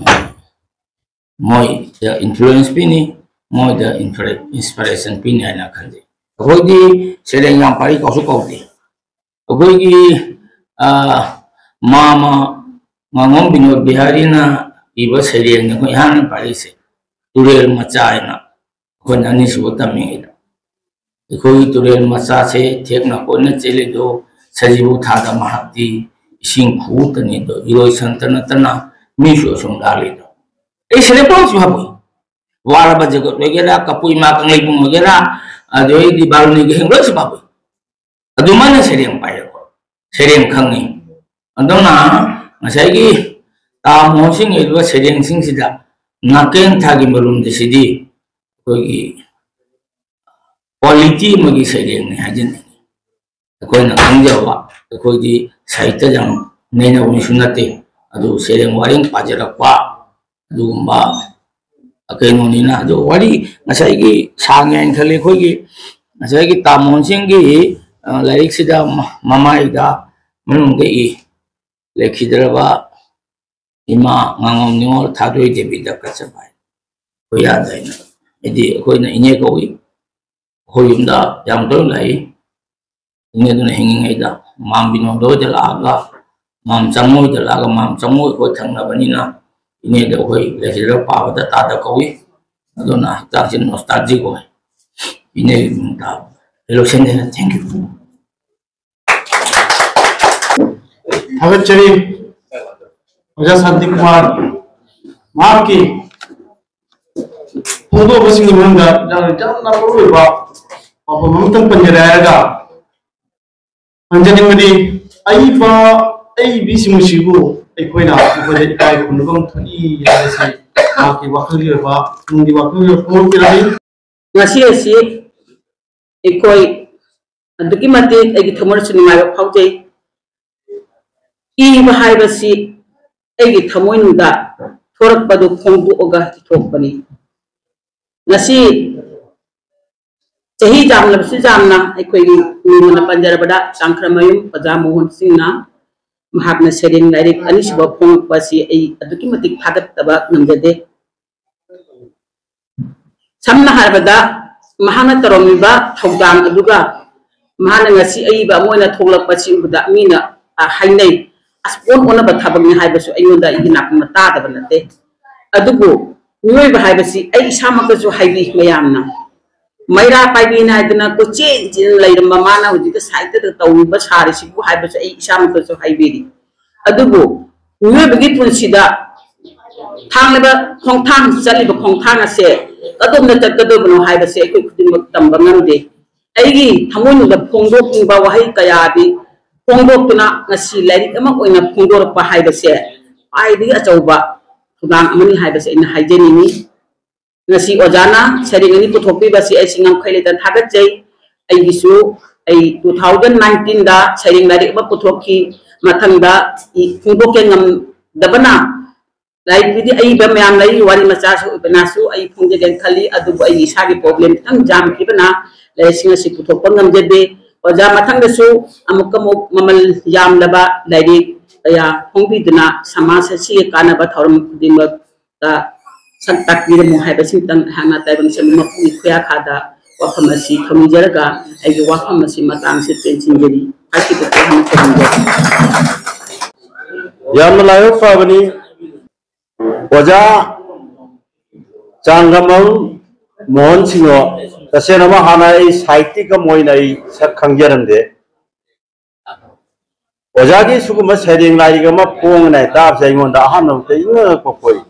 ꯃꯣꯏꯗ ꯏꯟꯐ꯭ꯂꯨꯌꯦꯟꯁ ꯄꯤꯅꯤ, ꯃꯣꯏꯗ ꯏꯟꯁꯄꯤꯔꯦꯁꯟ ꯄꯤꯅꯤ ꯍꯥꯏꯅ ꯈꯟꯖꯩ꯫ ꯑꯩꯈꯣꯏꯗꯤ ꯁꯩꯔꯦꯡ ꯌꯥꯝ ꯄꯥꯔꯤ ꯀꯧꯁꯨ ꯀꯧꯗꯦ꯫ ꯑꯩꯈꯣꯏꯒꯤ ꯃꯥꯃ ꯉꯥꯉꯣꯝ ꯕꯤꯅꯣꯗ ꯕꯤꯍꯥꯔꯤꯅ ꯏꯕ ꯁꯩꯔꯦꯡꯅꯤ ꯑꯩꯈꯣꯏ ꯏꯍꯥꯟ ꯍꯥꯟꯅ ꯄꯥꯔꯤꯁꯦ, ꯇꯨꯔꯦꯜ ꯃꯆꯥ ꯍꯥꯏꯅ꯫ ꯑꯩꯈꯣꯏꯅ ꯑꯅꯤꯁꯨꯕ ꯇꯝꯃꯤꯉꯩꯗ ꯑꯩꯈꯣꯏꯒꯤ ꯇꯨꯔꯦꯜ ꯃꯆꯥꯁꯦ ꯊꯦꯛꯅ ꯀꯣꯏꯅ ꯆꯦꯜꯂꯤꯗꯣ, ꯁꯖꯤꯕꯨ ꯊꯥꯗ ꯃꯍꯥꯛꯇꯤ ꯏꯁꯤꯡ ꯈꯨꯎꯇꯅꯤꯗꯣ, ꯏꯔꯣꯏ ꯁꯟꯇ ꯅꯠꯇꯅ ꯃꯤꯁꯨ ꯑꯁꯨꯝ ꯂꯥꯜꯂꯤꯗꯣ꯫ ꯑꯩ ꯁꯦꯅꯦꯄꯣꯟꯁꯨ ꯍꯥꯞꯄꯨꯏ꯫ ꯋꯥꯔꯕ ꯖꯒꯠ ꯑꯣꯏꯒꯦꯔꯥ, ꯀꯄꯨ ꯏꯃꯥ ꯀꯪꯂꯩꯕꯨꯡ ꯑꯣꯏꯒꯦꯔꯥ, ꯑꯗꯨꯗꯩꯗꯤ ꯕꯥꯔꯨꯅꯤꯒꯤ ꯍꯦꯡꯂꯣꯏꯁꯨ ꯍꯥꯞꯄꯨꯏ꯫ ꯑꯗꯨꯃꯥꯏꯅ ꯁꯩꯔꯦꯡ ꯄꯥꯏꯔꯛꯄ, ꯁꯩꯔꯦꯡ ꯈꯪꯉꯤ꯫ ꯑꯗꯨꯅ ꯉꯁꯥꯏꯒꯤ ꯇꯥ ꯃꯣꯍꯟ ꯁꯤꯡ ꯏꯔꯤꯕ ꯁꯩꯔꯦꯡꯁꯤꯡꯁꯤꯗ ꯅꯥꯀꯦꯟ ꯊꯥꯒꯤ ꯃꯔꯨꯝꯗ ꯁꯤꯗꯤ ꯑꯩꯈꯣꯏꯒꯤ ꯀ꯭ꯋꯥꯂꯤꯇꯤ ꯑꯃꯒꯤ ꯁꯩꯔꯦꯡꯅꯤ ꯍꯥꯏꯖꯅꯤꯡꯉꯤ꯫ ꯑꯩꯈꯣꯏꯅ ꯈꯪꯖꯕ, ꯑꯩꯈꯣꯏꯗꯤ ꯁꯥꯍꯤꯇ꯭ꯌ ꯌꯥꯝ ꯅꯩꯅꯕ ꯃꯤꯁꯨ ꯅꯠꯇꯦ, ꯑꯗꯨ ꯁꯩꯔꯦꯡ ꯋꯥꯔꯦꯡ ꯄꯥꯖꯔꯛꯄ ꯑꯗꯨꯒꯨꯝꯕ ꯀꯩꯅꯣꯅꯤꯅ꯫ ꯑꯗꯨ ꯋꯥꯔꯤ ꯉꯁꯥꯏꯒꯤ ꯁꯥꯡꯉꯦ ꯍꯥꯏꯅ ꯈꯜꯂꯤ꯫ ꯑꯩꯈꯣꯏꯒꯤ ꯉꯁꯥꯏꯒꯤ ꯇꯥ ꯃꯣꯍꯟ ꯁꯤꯡꯒꯤ, ꯑ, ꯂꯥꯏꯔꯤꯛꯁꯤꯗ ꯃ-, ꯃꯃꯥꯏꯗ ꯃꯅꯨꯡꯗ ꯏ, "ꯂꯩꯈꯤꯗ꯭ꯔꯕ ꯏꯃꯥ ꯉꯥꯉꯣꯝ ꯅꯤꯉꯣꯜ ꯊꯥꯗꯣꯏ ꯗꯦꯕꯤꯗ ꯀꯠꯆꯕ" ꯍꯥꯏ꯫ ꯑꯩꯈꯣꯏ ꯌꯥꯗ ꯍꯥꯏꯅ, ꯍꯥꯏꯗꯤ ꯑꯩꯈꯣꯏꯅ ꯏꯅꯦ ꯀꯧꯏ꯫ ꯑꯩꯈꯣꯏ ꯌꯨꯝꯗ ꯌꯥꯝ ꯇꯣꯏꯅ ꯂꯥꯛꯏ꯫ ꯏꯅꯦꯗꯨꯅ ꯍꯤꯡꯉꯤꯉꯩꯗ ꯃꯥꯝ ꯕꯤꯅꯣꯗ ꯍꯣꯏꯗ ꯂꯥꯛꯑꯒ, ꯃꯥꯝ ꯆꯪꯉꯣꯏꯗ ꯂꯥꯛꯑꯒ, ꯃꯥꯝ ꯆꯪꯉꯣꯏ ꯑꯩꯈꯣꯏ ꯊꯪꯅꯕꯅꯤꯅ ꯏꯅꯦꯗ ꯑꯩꯈꯣꯏ ꯂꯩꯈꯤꯗ꯭ꯔ ꯄꯥꯕꯗ ꯇꯥꯗ ꯀꯧꯏ꯫ ꯑꯗꯨꯅ ꯍꯛꯆꯥꯡꯁꯤ ꯅꯣꯁꯇꯥꯜꯖꯤꯛ ꯑꯣꯏ꯫ ꯏꯅꯦꯒꯤ ꯃꯤꯡ ꯇꯥꯕ꯫ ꯍꯦꯂꯣ ꯁꯦꯟꯗꯦꯅ thank you꯫ ꯊꯥꯒꯠꯆꯔꯤ ꯑꯣꯖꯥ ꯁꯥꯟꯇꯤ ꯀꯨꯃꯥꯔ꯫ ꯃꯍꯥꯛꯀꯤ ꯐꯣꯡꯗꯣꯛꯄꯁꯤꯡꯒꯤ ꯃꯅꯨꯡꯗ ꯌꯥꯝꯅ ꯃꯔꯨꯑꯣꯏꯕ ꯋꯥꯐꯝ ꯑꯃꯇꯪ ꯄꯟꯖꯔꯦ ꯍꯥꯏꯔꯒ ꯄꯟꯖꯅꯤꯡꯕꯗꯤ, ꯑꯏꯕ, ꯑꯏꯕꯤꯁꯤꯡꯁꯤꯕꯨ ꯑꯩꯈꯣꯏꯅ ꯃꯈꯣꯏꯗ ꯏꯀꯥꯏ ꯈꯨꯝꯅꯐꯝ ꯊꯣꯛꯏ ꯍꯥꯏꯕꯁꯤ ꯃꯍꯥꯛꯀꯤ ꯋꯥꯈꯜꯒꯤ ꯑꯣꯏꯕ, ꯅꯨꯡꯒꯤ ꯋꯥꯈꯜꯒꯤ ꯑꯣꯏꯕ ꯐꯣꯡꯗꯣꯛꯄꯤꯔꯛꯏ꯫ ꯉꯁꯤ ꯑꯁꯤ ꯑꯩꯈꯣꯏ ꯑꯗꯨꯛꯀꯤ ꯃꯇꯤꯛ ꯑꯩꯒꯤ ꯊꯃꯣꯏꯗꯁꯨ ꯅꯨꯡꯉꯥꯏꯕ ꯐꯥꯎꯖꯩ꯫ ꯏꯕ ꯍꯥꯏꯕꯁꯤ ꯑꯩꯒꯤ ꯊꯃꯣꯏꯅꯨꯡꯗ ꯊꯣꯔꯛꯄꯗꯨ ꯐꯣꯡꯗꯣꯛꯑꯒ ꯏꯊꯣꯛꯄꯅꯤ꯫ ꯉꯁꯤ ꯆꯍꯤ ꯌꯥꯝꯂꯕꯁꯨ ꯌꯥꯝꯅ ꯑꯩꯈꯣꯏꯒꯤ ꯃꯤꯡ ꯑꯣꯏꯅ ꯄꯟꯖꯔꯕꯗ ꯆꯥꯡꯈ꯭ꯔꯃꯌꯨꯝ ꯑꯣꯖꯥ ꯃꯣꯍꯟ ꯁꯤꯡꯅ ꯃꯍꯥꯛꯅ ꯁꯩꯔꯦꯡ ꯂꯥꯏꯔꯤꯛ ꯑꯅꯤꯁꯨꯕ ꯐꯣꯡꯂꯛꯄ ꯑꯁꯤ ꯑꯩ ꯑꯗꯨꯛꯀꯤ ꯃꯇꯤꯛ ꯊꯥꯒꯠꯇꯕ ꯉꯝꯖꯗꯦ꯫ ꯁꯝꯅ ꯍꯥꯏꯔꯕꯗ, ꯃꯍꯥꯛꯅ ꯇꯧꯔꯝꯃꯤꯕ ꯊꯧꯗꯥꯡ ꯑꯗꯨꯒ ꯃꯍꯥꯛꯅ ꯉꯁꯤ ꯑꯏꯕ ꯑꯃ ꯑꯣꯏꯅ ꯊꯣꯛꯂꯛꯄꯁꯤ ꯎꯕꯗ ꯃꯤꯅ, ꯑ, ꯍꯥꯏꯅꯩ, "ꯑꯁ, ꯑꯣꯟ ꯑꯣꯟꯅꯕ ꯊꯕꯛꯅꯤ" ꯍꯥꯏꯕꯁꯨ ꯑꯩꯉꯣꯟꯗ ꯑꯩꯒꯤ ꯅꯥꯀꯣꯡꯗ ꯇꯥꯗꯕ ꯅꯠꯇꯦ꯫ ꯑꯗꯨꯕꯨ ꯃꯤꯑꯣꯏꯕ ꯍꯥꯏꯕꯁꯤ ꯑꯩ ꯏꯁꯥꯃꯛꯇꯁꯨ ꯍꯥꯏꯕꯤ ꯃꯌꯥꯝꯅ, ꯃꯩꯔꯥ ꯄꯥꯏꯕꯤꯅ ꯍꯥꯏꯗꯅ ꯀꯣꯏꯆꯦꯟ ꯆꯦꯟ ꯂꯩꯔꯝꯕ ꯃꯥꯅ ꯍꯧꯖꯤꯛꯇ ꯁꯥꯍꯤꯇ꯭ꯌꯗ ꯇꯧꯔꯤꯕ ꯁꯥꯔꯤꯁꯤꯕꯨ ꯍꯥꯏꯕꯁꯨ ꯑꯩ ꯏꯁꯥꯃꯛꯇꯁꯨ ꯍꯥꯏꯕꯤꯔꯤ꯫ ꯑꯗꯨꯕꯨ ꯃꯤꯑꯣꯏꯕꯒꯤ ꯄꯨꯟꯁꯤꯗ ꯊꯥꯡꯂꯤꯕ ꯈꯣꯡꯊꯥꯡ, ꯆꯠꯂꯤꯕ ꯈꯣꯡꯊꯥꯡ ꯑꯁꯦ ꯀꯗꯣꯝꯗ ꯆꯠꯀꯗꯕꯅꯣ ꯍꯥꯏꯕꯁꯦ ꯑꯩꯈꯣꯏ ꯈꯨꯗꯤꯡꯃꯛ ꯇꯝꯕ ꯉꯝꯗꯦ꯫ ꯑꯩꯒꯤ ꯊꯃꯣꯏꯅꯨꯡꯗ ꯐꯣꯡꯗꯣꯛꯅꯤꯡꯕ ꯋꯥꯍꯩ ꯀꯌꯥꯗꯤ ꯐꯣꯡꯗꯣꯛꯇꯨꯅ ꯉꯁꯤ ꯂꯥꯏꯔꯤꯛ ꯑꯃ ꯑꯣꯏꯅ ꯐꯣꯡꯗꯣꯔꯛꯄ ꯍꯥꯏꯕꯁꯦ ꯈ꯭ꯋꯥꯏꯗꯒꯤ ꯑꯆꯧꯕ ꯊꯧꯗꯥꯡ ꯑꯃꯅꯤ ꯍꯥꯏꯕꯁꯦ ꯑꯩꯅ ꯍꯥꯏꯖꯅꯤꯡꯏ꯫ ꯉꯁꯤ ꯑꯣꯖꯥꯅ ꯁꯩꯔꯦꯡ ꯑꯅꯤ ꯄꯨꯊꯣꯛꯄꯤꯕꯁꯤ ꯑꯩꯁꯤ ꯉꯝꯈꯩ ꯂꯩꯇꯅ ꯊꯥꯒꯠꯆꯩ꯫ ꯑꯩꯒꯤꯁꯨ ꯑꯩ two thousand nineteenꯗ ꯁꯩꯔꯦꯡ ꯂꯥꯏꯔꯤꯛ ꯑꯃ ꯄꯨꯊꯣꯛꯈꯤ꯫ ꯃꯊꯪꯗ ꯏ-, ꯐꯣꯡꯗꯣꯛꯀꯦ ꯉꯝꯗꯕꯅ, ꯂꯥꯏꯔꯤꯛꯇꯨꯗꯤ ꯑꯏꯕ ꯃꯌꯥꯝ ꯂꯩ, ꯋꯥꯔꯤ ꯃꯆꯥꯁꯨ, ꯎꯄꯅꯥꯁꯨ ꯑꯩ ꯐꯣꯡꯖꯒꯦꯅ ꯈꯜꯂꯤ, ꯑꯗꯨꯕꯨ ꯑꯩꯒꯤ ꯏꯁꯥꯒꯤ problem ꯈꯤꯇꯪ ꯌꯥꯝꯈꯤꯕꯅ ꯂꯥꯏꯔꯤꯛꯁꯤꯡ ꯑꯁꯤ ꯄꯨꯊꯣꯛꯄ ꯉꯝꯖꯗꯦ꯫ ꯑꯣꯖꯥ, ꯃꯊꯪꯗꯁꯨ ꯑꯃꯨꯛꯀ ꯑꯃꯨꯛ ꯃꯃꯜ ꯌꯥꯝꯂꯕ ꯂꯥꯏꯔꯤꯛ ꯀꯌꯥ ꯐꯣꯡꯕꯤꯗꯨꯅ ꯁꯃꯥꯖ ꯑꯁꯤꯒꯤ ꯀꯥꯟꯅꯕ ꯊꯧꯔꯝ ꯈꯨꯗꯤꯡꯃꯛꯇ ꯁꯛ ꯇꯥꯛꯄꯤꯔꯝꯃꯨ ꯍꯥꯏꯕꯁꯤꯃꯇꯪ ꯑꯩꯍꯥꯛꯅ ꯇꯥꯏꯕꯪ ꯃꯤꯁꯛ ꯃꯄꯨꯒꯤ ꯈꯨꯌꯥꯈꯥꯗ ꯋꯥꯐꯝ ꯑꯁꯤ ꯊꯝꯖꯔꯒ ꯑꯩꯒꯤ ꯋꯥꯐꯝ ꯑꯁꯤ ꯃꯇꯥꯡꯁꯤ ꯇꯦꯟꯁꯤꯟꯖꯔꯤ꯫ ꯍꯥꯏꯈꯤꯕ ꯋꯥꯍꯪ ꯊꯝꯖꯔꯤ꯫ ꯌꯥꯝꯅ ꯂꯥꯏꯕꯛ ꯐꯕꯅꯤ꯫ ꯑꯣꯖꯥ ꯆꯥꯡꯒꯃꯝ ꯃꯣꯍꯟ ꯁꯤꯡꯍꯣ, ꯇꯁꯦꯡꯅꯃꯛ ꯍꯥꯟꯅ ꯑꯩ ꯁꯥꯍꯤꯇ꯭ꯌꯤꯛ ꯑꯃ ꯑꯣꯏꯅ ꯑꯩ ꯁꯛ ꯈꯪꯖꯔꯝꯗꯦ꯫ ꯑꯣꯖꯥꯒꯤ ꯁꯤꯒꯨꯝꯕ ꯁꯩꯔꯦꯡ ꯂꯥꯏꯔꯤꯛ ꯑꯃ ꯐꯣꯡꯉꯦꯅ ꯇꯥꯕꯁꯦ ꯑꯩꯉꯣꯟꯗ ꯑꯍꯥꯟꯕ ꯃꯛꯇ ꯏꯪꯉꯛꯄ ꯄꯣꯛꯏ꯫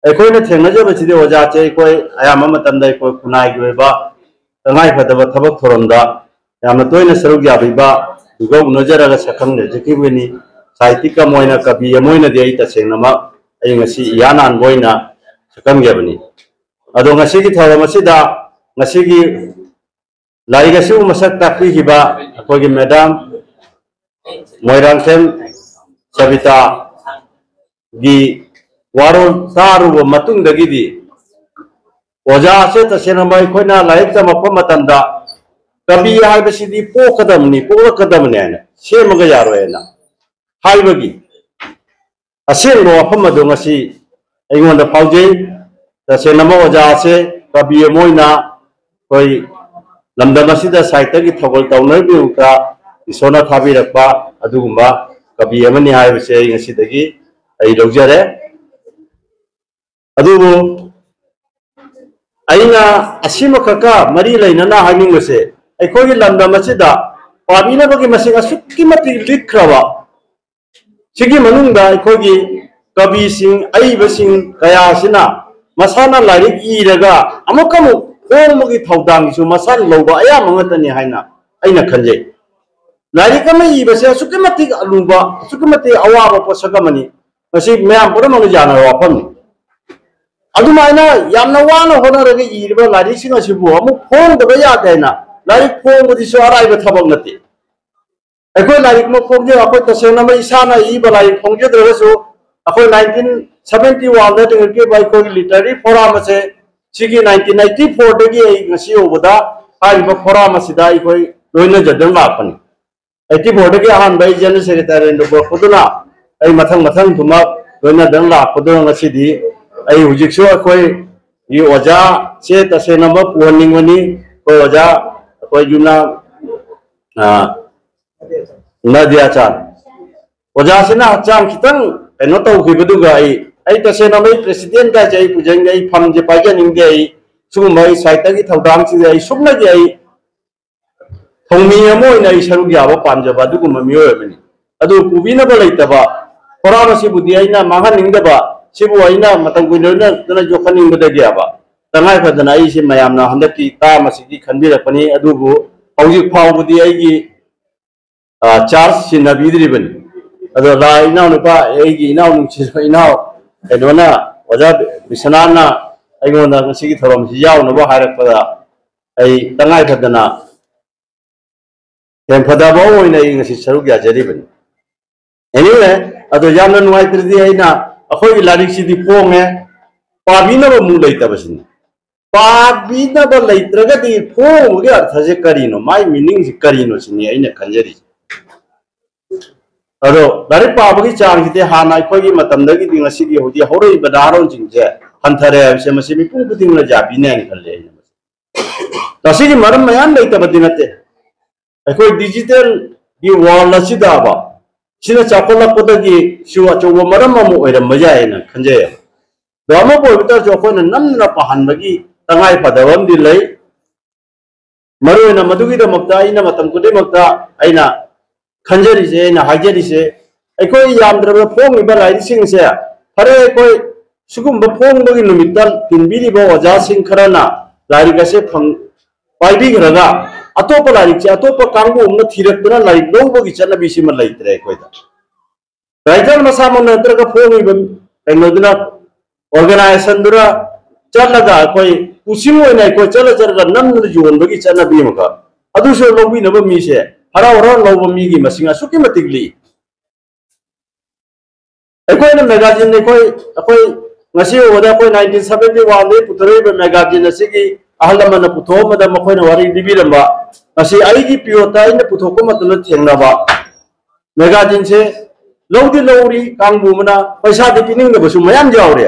ꯑꯩꯈꯣꯏꯅ ꯊꯦꯡꯅꯖꯕꯁꯤꯗꯤ ꯑꯣꯖꯥꯁꯦ ꯑꯩꯈꯣꯏ ꯑꯌꯥꯝꯕ ꯃꯇꯝꯗ ꯑꯩꯈꯣꯏ ꯈꯨꯟꯅꯥꯏꯒꯤ ꯑꯣꯏꯕ ꯇꯉꯥꯏ ꯐꯗꯕ ꯊꯕꯛ ꯊꯧꯔꯝꯗ ꯌꯥꯝꯅ ꯇꯣꯏꯅ ꯁꯔꯨꯛ ꯌꯥꯕꯤꯕ, ꯑꯗꯨꯒ ꯎꯅꯖꯔꯒ ꯁꯛꯈꯪꯅꯖꯈꯤꯕꯅꯤ꯫ ꯁꯥꯍꯤꯇ꯭ꯌꯤꯛ ꯑꯃ ꯑꯣꯏꯅ, ꯀꯕꯤ ꯑꯃ ꯑꯣꯏꯅꯗꯤ ꯑꯩ ꯇꯁꯦꯡꯅꯃꯛ ꯑꯩ ꯉꯁꯤ ꯏꯍꯥꯟ ꯍꯥꯟꯕ ꯑꯣꯏꯅ ꯁꯛꯈꯪꯖꯕꯅꯤ꯫ ꯑꯗꯣ ꯉꯁꯤꯒꯤ ꯊꯧꯔꯝ ꯑꯁꯤꯗ ꯉꯁꯤꯒꯤ ꯂꯥꯏꯔꯤꯛ ꯑꯁꯤꯕꯨ ꯃꯁꯛ ꯇꯥꯛꯄꯤꯈꯤꯕ ꯑꯩꯈꯣꯏꯒꯤ ꯃꯦꯗꯥꯝ ꯃꯣꯏꯔꯥꯡꯊꯦꯝ ꯁꯕꯤꯇꯥ ꯒꯤ ꯋꯥꯔꯣꯜ ꯇꯥꯔꯨꯕ ꯃꯇꯨꯡꯗꯒꯤꯗꯤ ꯑꯣꯖꯥꯁꯦ ꯇꯁꯦꯡꯅꯃꯛ ꯑꯩꯈꯣꯏꯅ ꯂꯥꯏꯔꯤꯛ ꯇꯝꯃꯛꯄ ꯃꯇꯝꯗ ꯀꯕꯤ ꯍꯥꯏꯕꯁꯤꯗꯤ ꯄꯣꯛꯀꯗꯕꯅꯤ, ꯄꯣꯛꯂꯛꯀꯗꯕꯅꯤ ꯍꯥꯏꯅ, ꯁꯦꯝꯃꯒ ꯌꯥꯔꯣꯏ ꯍꯥꯏꯅ ꯍꯥꯏꯕꯒꯤ ꯑꯁꯦꯡꯕ ꯋꯥꯐꯝ ꯑꯗꯨ ꯉꯁꯤ ꯑꯩꯉꯣꯟꯗ ꯐꯥꯎꯖꯩ꯫ ꯇꯁꯦꯡꯅꯃꯛ ꯑꯣꯖꯥꯁꯦ ꯀꯕꯤ ꯑꯃ ꯑꯣꯏꯅ ꯑꯩꯈꯣꯏ ꯂꯝꯗꯝ ꯑꯁꯤꯗ ꯁꯥꯍꯤꯇ꯭ꯌꯒꯤ ꯊꯧꯒꯜ ꯇꯧꯅꯔꯤꯕꯒꯤꯗꯃꯛꯇ ꯏꯁꯣꯔꯅ ꯊꯥꯕꯤꯔꯛꯄ ꯑꯗꯨꯒꯨꯝꯕ ꯀꯕꯤ ꯑꯃꯅꯤ ꯍꯥꯏꯕꯁꯦ ꯑꯩ ꯉꯁꯤꯗꯒꯤ ꯑꯩ ꯂꯧꯖꯔꯦ꯫ ꯑꯗꯨꯕꯨ ꯑꯩꯅ ꯑꯁꯤꯃꯈꯛꯀ ꯃꯔꯤ ꯂꯩꯅꯅ ꯍꯥꯏꯅꯤꯡꯕꯁꯦ, ꯑꯩꯈꯣꯏꯒꯤ ꯂꯝꯗꯝ ꯑꯁꯤꯗ ꯄꯥꯕꯤꯅꯕꯒꯤ ꯃꯁꯤꯡ ꯑꯁꯨꯛꯀꯤ ꯃꯇꯤꯛ ꯂꯤꯛꯈ꯭ꯔꯕ, ꯁꯤꯒꯤ ꯃꯅꯨꯡꯗ ꯑꯩꯈꯣꯏꯒꯤ ꯀꯕꯤꯁꯤꯡ, ꯑꯏꯕꯁꯤꯡ ꯀꯌꯥ ꯑꯁꯤꯅ ꯃꯁꯥꯅ ꯂꯥꯏꯔꯤꯛ ꯏꯔꯒ ꯑꯃꯨꯛꯀ ꯑꯃꯨꯛ ꯐꯣꯡꯕꯒꯤ ꯊꯧꯗꯥꯡꯁꯨ ꯃꯁꯥꯅ ꯂꯧꯕ ꯑꯌꯥꯝꯕ ꯉꯥꯛꯇꯅꯤ ꯍꯥꯏꯅ ꯑꯩꯅ ꯈꯟꯖꯩ꯫ ꯂꯥꯏꯔꯤꯛ ꯑꯃ ꯏꯕꯁꯦ ꯑꯁꯨꯛꯀꯤ ꯃꯇꯤꯛ ꯑꯂꯨꯕ, ꯑꯁꯨꯛꯀꯤ ꯃꯇꯤꯛ ꯑꯋꯥꯕ ꯄꯣꯠꯁꯛ ꯑꯃꯅꯤ꯫ ꯃꯁꯤ ꯃꯌꯥꯝ ꯄꯨꯝꯅꯃꯛꯅ ꯌꯥꯅꯕ ꯋꯥꯐꯝꯅꯤ꯫ ꯑꯗꯨꯃꯥꯏꯅ ꯌꯥꯝꯅ ꯋꯥꯅ ꯍꯣꯠꯅꯔꯒ ꯏꯔꯤꯕ ꯂꯥꯏꯔꯤꯛꯁꯤꯡ ꯑꯁꯤꯕꯨ ꯑꯃꯨꯛ ꯐꯣꯡꯗꯕ ꯌꯥꯗꯦ ꯍꯥꯏꯅ ꯂꯥꯏꯔꯤꯛ ꯐꯣꯡꯕꯗꯨꯁꯨ ꯑꯔꯥꯏꯕ ꯊꯕꯛ ꯅꯠꯇꯦ꯫ ꯑꯩꯈꯣꯏ ꯂꯥꯏꯔꯤꯛ ꯑꯃ ꯐꯣꯡꯖ-, ꯑꯩꯈꯣꯏ ꯇꯁꯦꯡꯅꯃꯛ ꯏꯁꯥꯅ ꯏꯕ ꯂꯥꯏꯔꯤꯛ ꯐꯣꯡꯖꯗ꯭ꯔꯒꯁꯨ, ꯑꯩꯈꯣꯏ nineteen seventy one ꯗ ꯂꯤꯡꯈꯠꯈꯤꯕ ꯑꯩꯈꯣꯏꯒꯤ literary forum ꯑꯁꯦ, ꯁꯤꯒꯤ nineteen eighty four ꯗꯒꯤ ꯑꯩ ꯉꯁꯤ ꯌꯧꯕꯗ ꯍꯥꯏꯔꯤꯕ forum ꯑꯁꯤꯗ ꯑꯩꯈꯣꯏ ꯂꯣꯏꯅꯖꯗꯨꯅ ꯂꯥꯛꯄꯅꯤ꯫ Eighty four ꯗꯒꯤ ꯑꯍꯥꯟꯕ ꯑꯩ general secretary ꯄꯨꯔꯛꯄꯗꯨꯅ ꯑꯩ ꯃꯊꯪ ꯃꯊꯪ ꯊꯨꯃꯛ ꯂꯣꯏꯅꯗꯨꯅ ꯂꯥꯛꯄꯗꯨꯅ ꯉꯁꯤꯗꯤ ꯑꯩ ꯍꯧꯖꯤꯛꯁꯨ ꯑꯩꯈꯣꯏꯒꯤ ꯑꯣꯖꯥꯁꯦ ꯇꯁꯦꯡꯅꯃꯛ ꯄꯨꯍꯟꯅꯤꯡꯕꯅꯤ꯫ ꯑꯩꯈꯣꯏ ꯑꯣꯖꯥ, ꯑꯩꯈꯣꯏ ꯌꯨꯝꯅꯥꯝ, ꯑ, ꯅꯗꯤꯌꯥꯆꯥꯟ꯫ ꯑꯣꯖꯥꯁꯤꯅ ꯍꯛꯆꯥꯡ ꯈꯤꯇꯪ ꯀꯩꯅꯣ ꯇꯧꯈꯤꯕꯗꯨꯒ ꯑꯩ, ꯑꯩ ꯇꯁꯦꯡꯅ ꯑꯩ president ꯀꯥꯏꯁꯦ ꯑꯩ ꯄꯨꯖꯅꯤꯡꯗꯦ, ꯑꯩ ꯐꯝꯁꯦ ꯄꯥꯏꯖꯅꯤꯡꯗꯦ, ꯑꯩ ꯁꯤꯒꯨꯝꯕ ꯑꯩ ꯁꯥꯍꯤꯇ꯭ꯌꯒꯤ ꯊꯧꯗꯥꯡꯁꯤꯗ ꯑꯩ ꯁꯨꯞꯅꯒꯤ ꯑꯩ ꯊꯧꯃꯤ ꯑꯃ ꯑꯣꯏꯅ ꯑꯩ ꯁꯔꯨꯛ ꯌꯥꯕ ꯄꯥꯝꯖꯕ ꯑꯗꯨꯒꯨꯝꯕ ꯃꯤꯑꯣꯏ ꯑꯃꯅꯤ꯫ ꯑꯗꯨ ꯄꯨꯕꯤꯅꯕ ꯂꯩꯇꯕ ꯊꯧꯔꯥꯡ ꯑꯁꯤꯕꯨꯗꯤ ꯑꯩꯅ ꯃꯥꯡꯍꯟꯅꯤꯡꯗꯕ, ꯁꯤꯕꯨ ꯑꯩꯅ ꯃꯇꯝ ꯀꯨꯏꯅ ꯂꯣꯏꯅꯗꯅ ꯌꯣꯛꯈꯠꯅꯤꯡꯕꯗꯒꯤꯕ ꯇꯉꯥꯏ ꯐꯗꯅ ꯑꯩꯁꯦ ꯃꯌꯥꯝꯅ ꯍꯟꯗꯛꯀꯤ ꯇꯥꯝ ꯑꯁꯤꯒꯤ ꯈꯟꯕꯤꯔꯛꯄꯅꯤ꯫ ꯑꯗꯨꯕꯨ ꯍꯧꯖꯤꯛ ꯐꯥꯎꯕꯗꯤ ꯑꯩꯒꯤ, ꯑ, charge ꯁꯤꯟꯅꯕꯤꯗ꯭ꯔꯤꯕꯅꯤ꯫ ꯑꯗꯣ ꯂꯥꯛ ꯏꯅꯥꯎꯅꯨꯄꯥ, ꯑꯩꯒꯤ ꯏꯅꯥꯎ ꯅꯨꯡꯁꯤꯕ ꯏꯅꯥꯎ ꯀꯩꯅꯣꯅ, ꯑꯣꯖꯥ ꯕꯤꯁ꯭ꯋꯅꯥꯊꯅ ꯑꯩꯉꯣꯟꯗ ꯉꯁꯤꯒꯤ ꯊꯧꯔꯝꯁꯤ ꯌꯥꯎꯅꯕ ꯍꯥꯏꯔꯛꯄꯗ ꯑꯩ ꯇꯉꯥꯏ ꯐꯗꯅ ꯍꯦꯟꯐꯗꯕ ꯑꯣꯏꯅ ꯑꯩ ꯉꯁꯤ ꯁꯔꯨꯛ ꯌꯥꯖꯔꯤꯕꯅꯤ꯫ Anyway, ꯑꯗꯣ ꯌꯥꯝꯅ ꯅꯨꯡꯉꯥꯏꯇ꯭ꯔꯗꯤ ꯑꯩꯅ, ꯑꯩꯈꯣꯏꯒꯤ ꯂꯥꯏꯔꯤꯛꯁꯤꯗꯤ ꯐꯣꯡꯉꯦ, ꯄꯥꯕꯤꯅꯕ ꯑꯃꯨꯛ ꯂꯩꯇꯕꯁꯤꯅꯤ꯫ ꯄꯥꯕꯤꯅꯕ ꯂꯩꯇ꯭ꯔꯒꯗꯤ ꯐꯣꯡꯕꯒꯤ ꯑꯔꯊꯁꯦ ꯀꯔꯤꯅꯣ? ꯃꯥꯏ meaning ꯁꯦ ꯀꯔꯤꯅꯣ ꯁꯤꯅꯤ ꯑꯩꯅ ꯈꯟꯖꯔꯤꯁꯦ꯫ ꯑꯗꯣ ꯂꯥꯏꯔꯤꯛ ꯄꯥꯕꯒꯤ ꯆꯥꯡꯁꯤꯗꯤ ꯍꯥꯟꯅ ꯑꯩꯈꯣꯏꯒꯤ ꯃꯇꯝꯗꯒꯤꯗꯤ ꯉꯁꯤꯒꯤ ꯍꯧꯖꯤꯛ ꯍꯧꯔꯛꯏꯕ ꯅꯍꯥꯔꯣꯟꯁꯤꯡꯁꯦ ꯍꯟꯊꯔꯦ ꯍꯥꯏꯕꯁꯦ ꯃꯁꯤ ꯃꯤꯄꯨꯝ ꯈꯨꯗꯤꯡꯃꯛꯅ ꯌꯥꯕꯤꯅꯤ ꯍꯥꯏꯅ ꯈꯜꯂꯤ꯫ ꯑꯩꯅ ꯃꯁꯤ ꯃꯁꯤꯒꯤ ꯃꯔꯝ ꯃꯌꯥꯝ ꯂꯩꯇꯕꯗꯤ ꯅꯠꯇꯦ꯫ ꯑꯩꯈꯣꯏ digital ꯒꯤ world ꯑꯁꯤꯗꯕ ꯁꯤꯅ ꯆꯥꯎꯈꯠꯂꯛꯄꯗꯒꯤꯁꯨ ꯑꯆꯧꯕ ꯃꯔꯝ ꯑꯃ ꯑꯣꯏꯔꯝꯕ ꯌꯥꯏ ꯍꯥꯏꯅ ꯈꯟꯖꯩ꯫ ꯑꯗꯣ ꯑꯃꯕꯨ ꯑꯣꯏꯕ ꯇꯥꯔꯁꯨ ꯑꯩꯈꯣꯏꯅ ꯅꯝꯅ ꯄꯥꯍꯟꯕꯒꯤ ꯇꯉꯥꯏ ꯐꯗꯕ ꯑꯃꯗꯤ ꯂꯩ꯫ ꯃꯔꯨꯑꯣꯏꯅ ꯃꯗꯨꯒꯤꯗꯃꯛꯇ ꯑꯩꯅ ꯃꯇꯝ ꯈꯨꯗꯤꯡꯃꯛꯇ ꯑꯩꯅ ꯈꯟꯖꯔꯤꯁꯦ, ꯑꯩꯅ ꯍꯥꯏꯖꯔꯤꯁꯦ, ꯑꯩꯈꯣꯏ ꯌꯥꯝꯗ꯭ꯔꯕꯗ ꯐꯣꯡꯉꯤꯕ ꯂꯥꯏꯔꯤꯛꯁꯤꯡꯁꯦ, ꯐꯔꯦ, ꯑꯩꯈꯣꯏ ꯁꯤꯒꯨꯝꯕ ꯐꯣꯡꯕꯒꯤ ꯅꯨꯃꯤꯠꯇ ꯇꯤꯟꯕꯤꯔꯤꯕ ꯑꯣꯖꯥꯁꯤꯡ ꯈꯔꯅ ꯂꯥꯏꯔꯤꯛ ꯑꯁꯦ ꯐꯪ-, ꯄꯥꯏꯕꯤꯈ꯭ꯔꯒ ꯑꯇꯣꯞꯄ ꯂꯥꯏꯔꯤꯛꯁꯦ ꯑꯇꯣꯞꯄ ꯀꯥꯡꯕꯨ ꯑꯃꯅ ꯊꯤꯔꯛꯇꯅ ꯂꯥꯏꯔꯤꯛ ꯂꯧꯕꯒꯤ ꯆꯠꯅꯕꯤꯁꯤꯃ ꯂꯩꯇ꯭ꯔꯦ ꯑꯩꯈꯣꯏꯗ꯫ Writer ꯃꯁꯥꯃꯛꯅ ꯅꯠꯇ꯭ꯔꯒ ꯐꯣꯡꯉꯤꯕ ꯀꯩꯅꯣꯗꯨꯅ, organization ꯗꯨꯅ ꯆꯠꯂꯒ ꯑꯩꯈꯣꯏ ꯎꯆꯤꯡ ꯑꯣꯏꯅ ꯑꯩꯈꯣꯏ ꯆꯠꯂ ꯆꯠꯂꯒ ꯅꯝꯗꯅ ꯌꯣꯟꯕꯒꯤ ꯆꯠꯅꯕꯤ ꯑꯃꯈꯛ, ꯑꯗꯨꯁꯨ ꯂꯧꯕꯤꯅꯕ ꯃꯤꯁꯦ ꯍꯔꯥꯎ ꯍꯔꯥꯎ ꯂꯧꯕ ꯃꯤꯒꯤ ꯃꯁꯤꯡ ꯑꯁꯨꯛꯀꯤ ꯃꯇꯤꯛ ꯂꯤ꯫ ꯑꯩꯈꯣꯏꯅ magazine, ꯑꯩꯈꯣꯏ, ꯑꯩꯈꯣꯏ ꯉꯁꯤ ꯎꯕꯗ ꯑꯩꯈꯣꯏ nineteen seventy one ꯗꯒꯤ ꯄꯨꯊꯣꯔꯛꯏꯕ magazine ꯑꯁꯤꯒꯤ ꯑꯍꯜ ꯂꯃꯟꯅ ꯄꯨꯊꯣꯛꯑꯝꯕꯗ ꯃꯈꯣꯏꯅ ꯋꯥꯔꯤ ꯂꯤꯕꯤꯔꯝꯕ, ꯉꯁꯤ ꯑꯩꯒꯤ ꯄꯤꯌꯣꯠꯇ ꯑꯩꯅ ꯄꯨꯊꯣꯛꯄ ꯃꯇꯝꯗ ꯊꯦꯡꯅꯕ magazine ꯁꯦ ꯂꯧꯗꯤ ꯂꯧꯔꯤ ꯀꯥꯡꯕꯨ ꯑꯃꯅ, ꯄꯩꯁꯥꯗꯤ ꯄꯤꯅꯤꯡꯗꯕꯁꯨ ꯃꯌꯥꯝ ꯌꯥꯎꯔꯦ꯫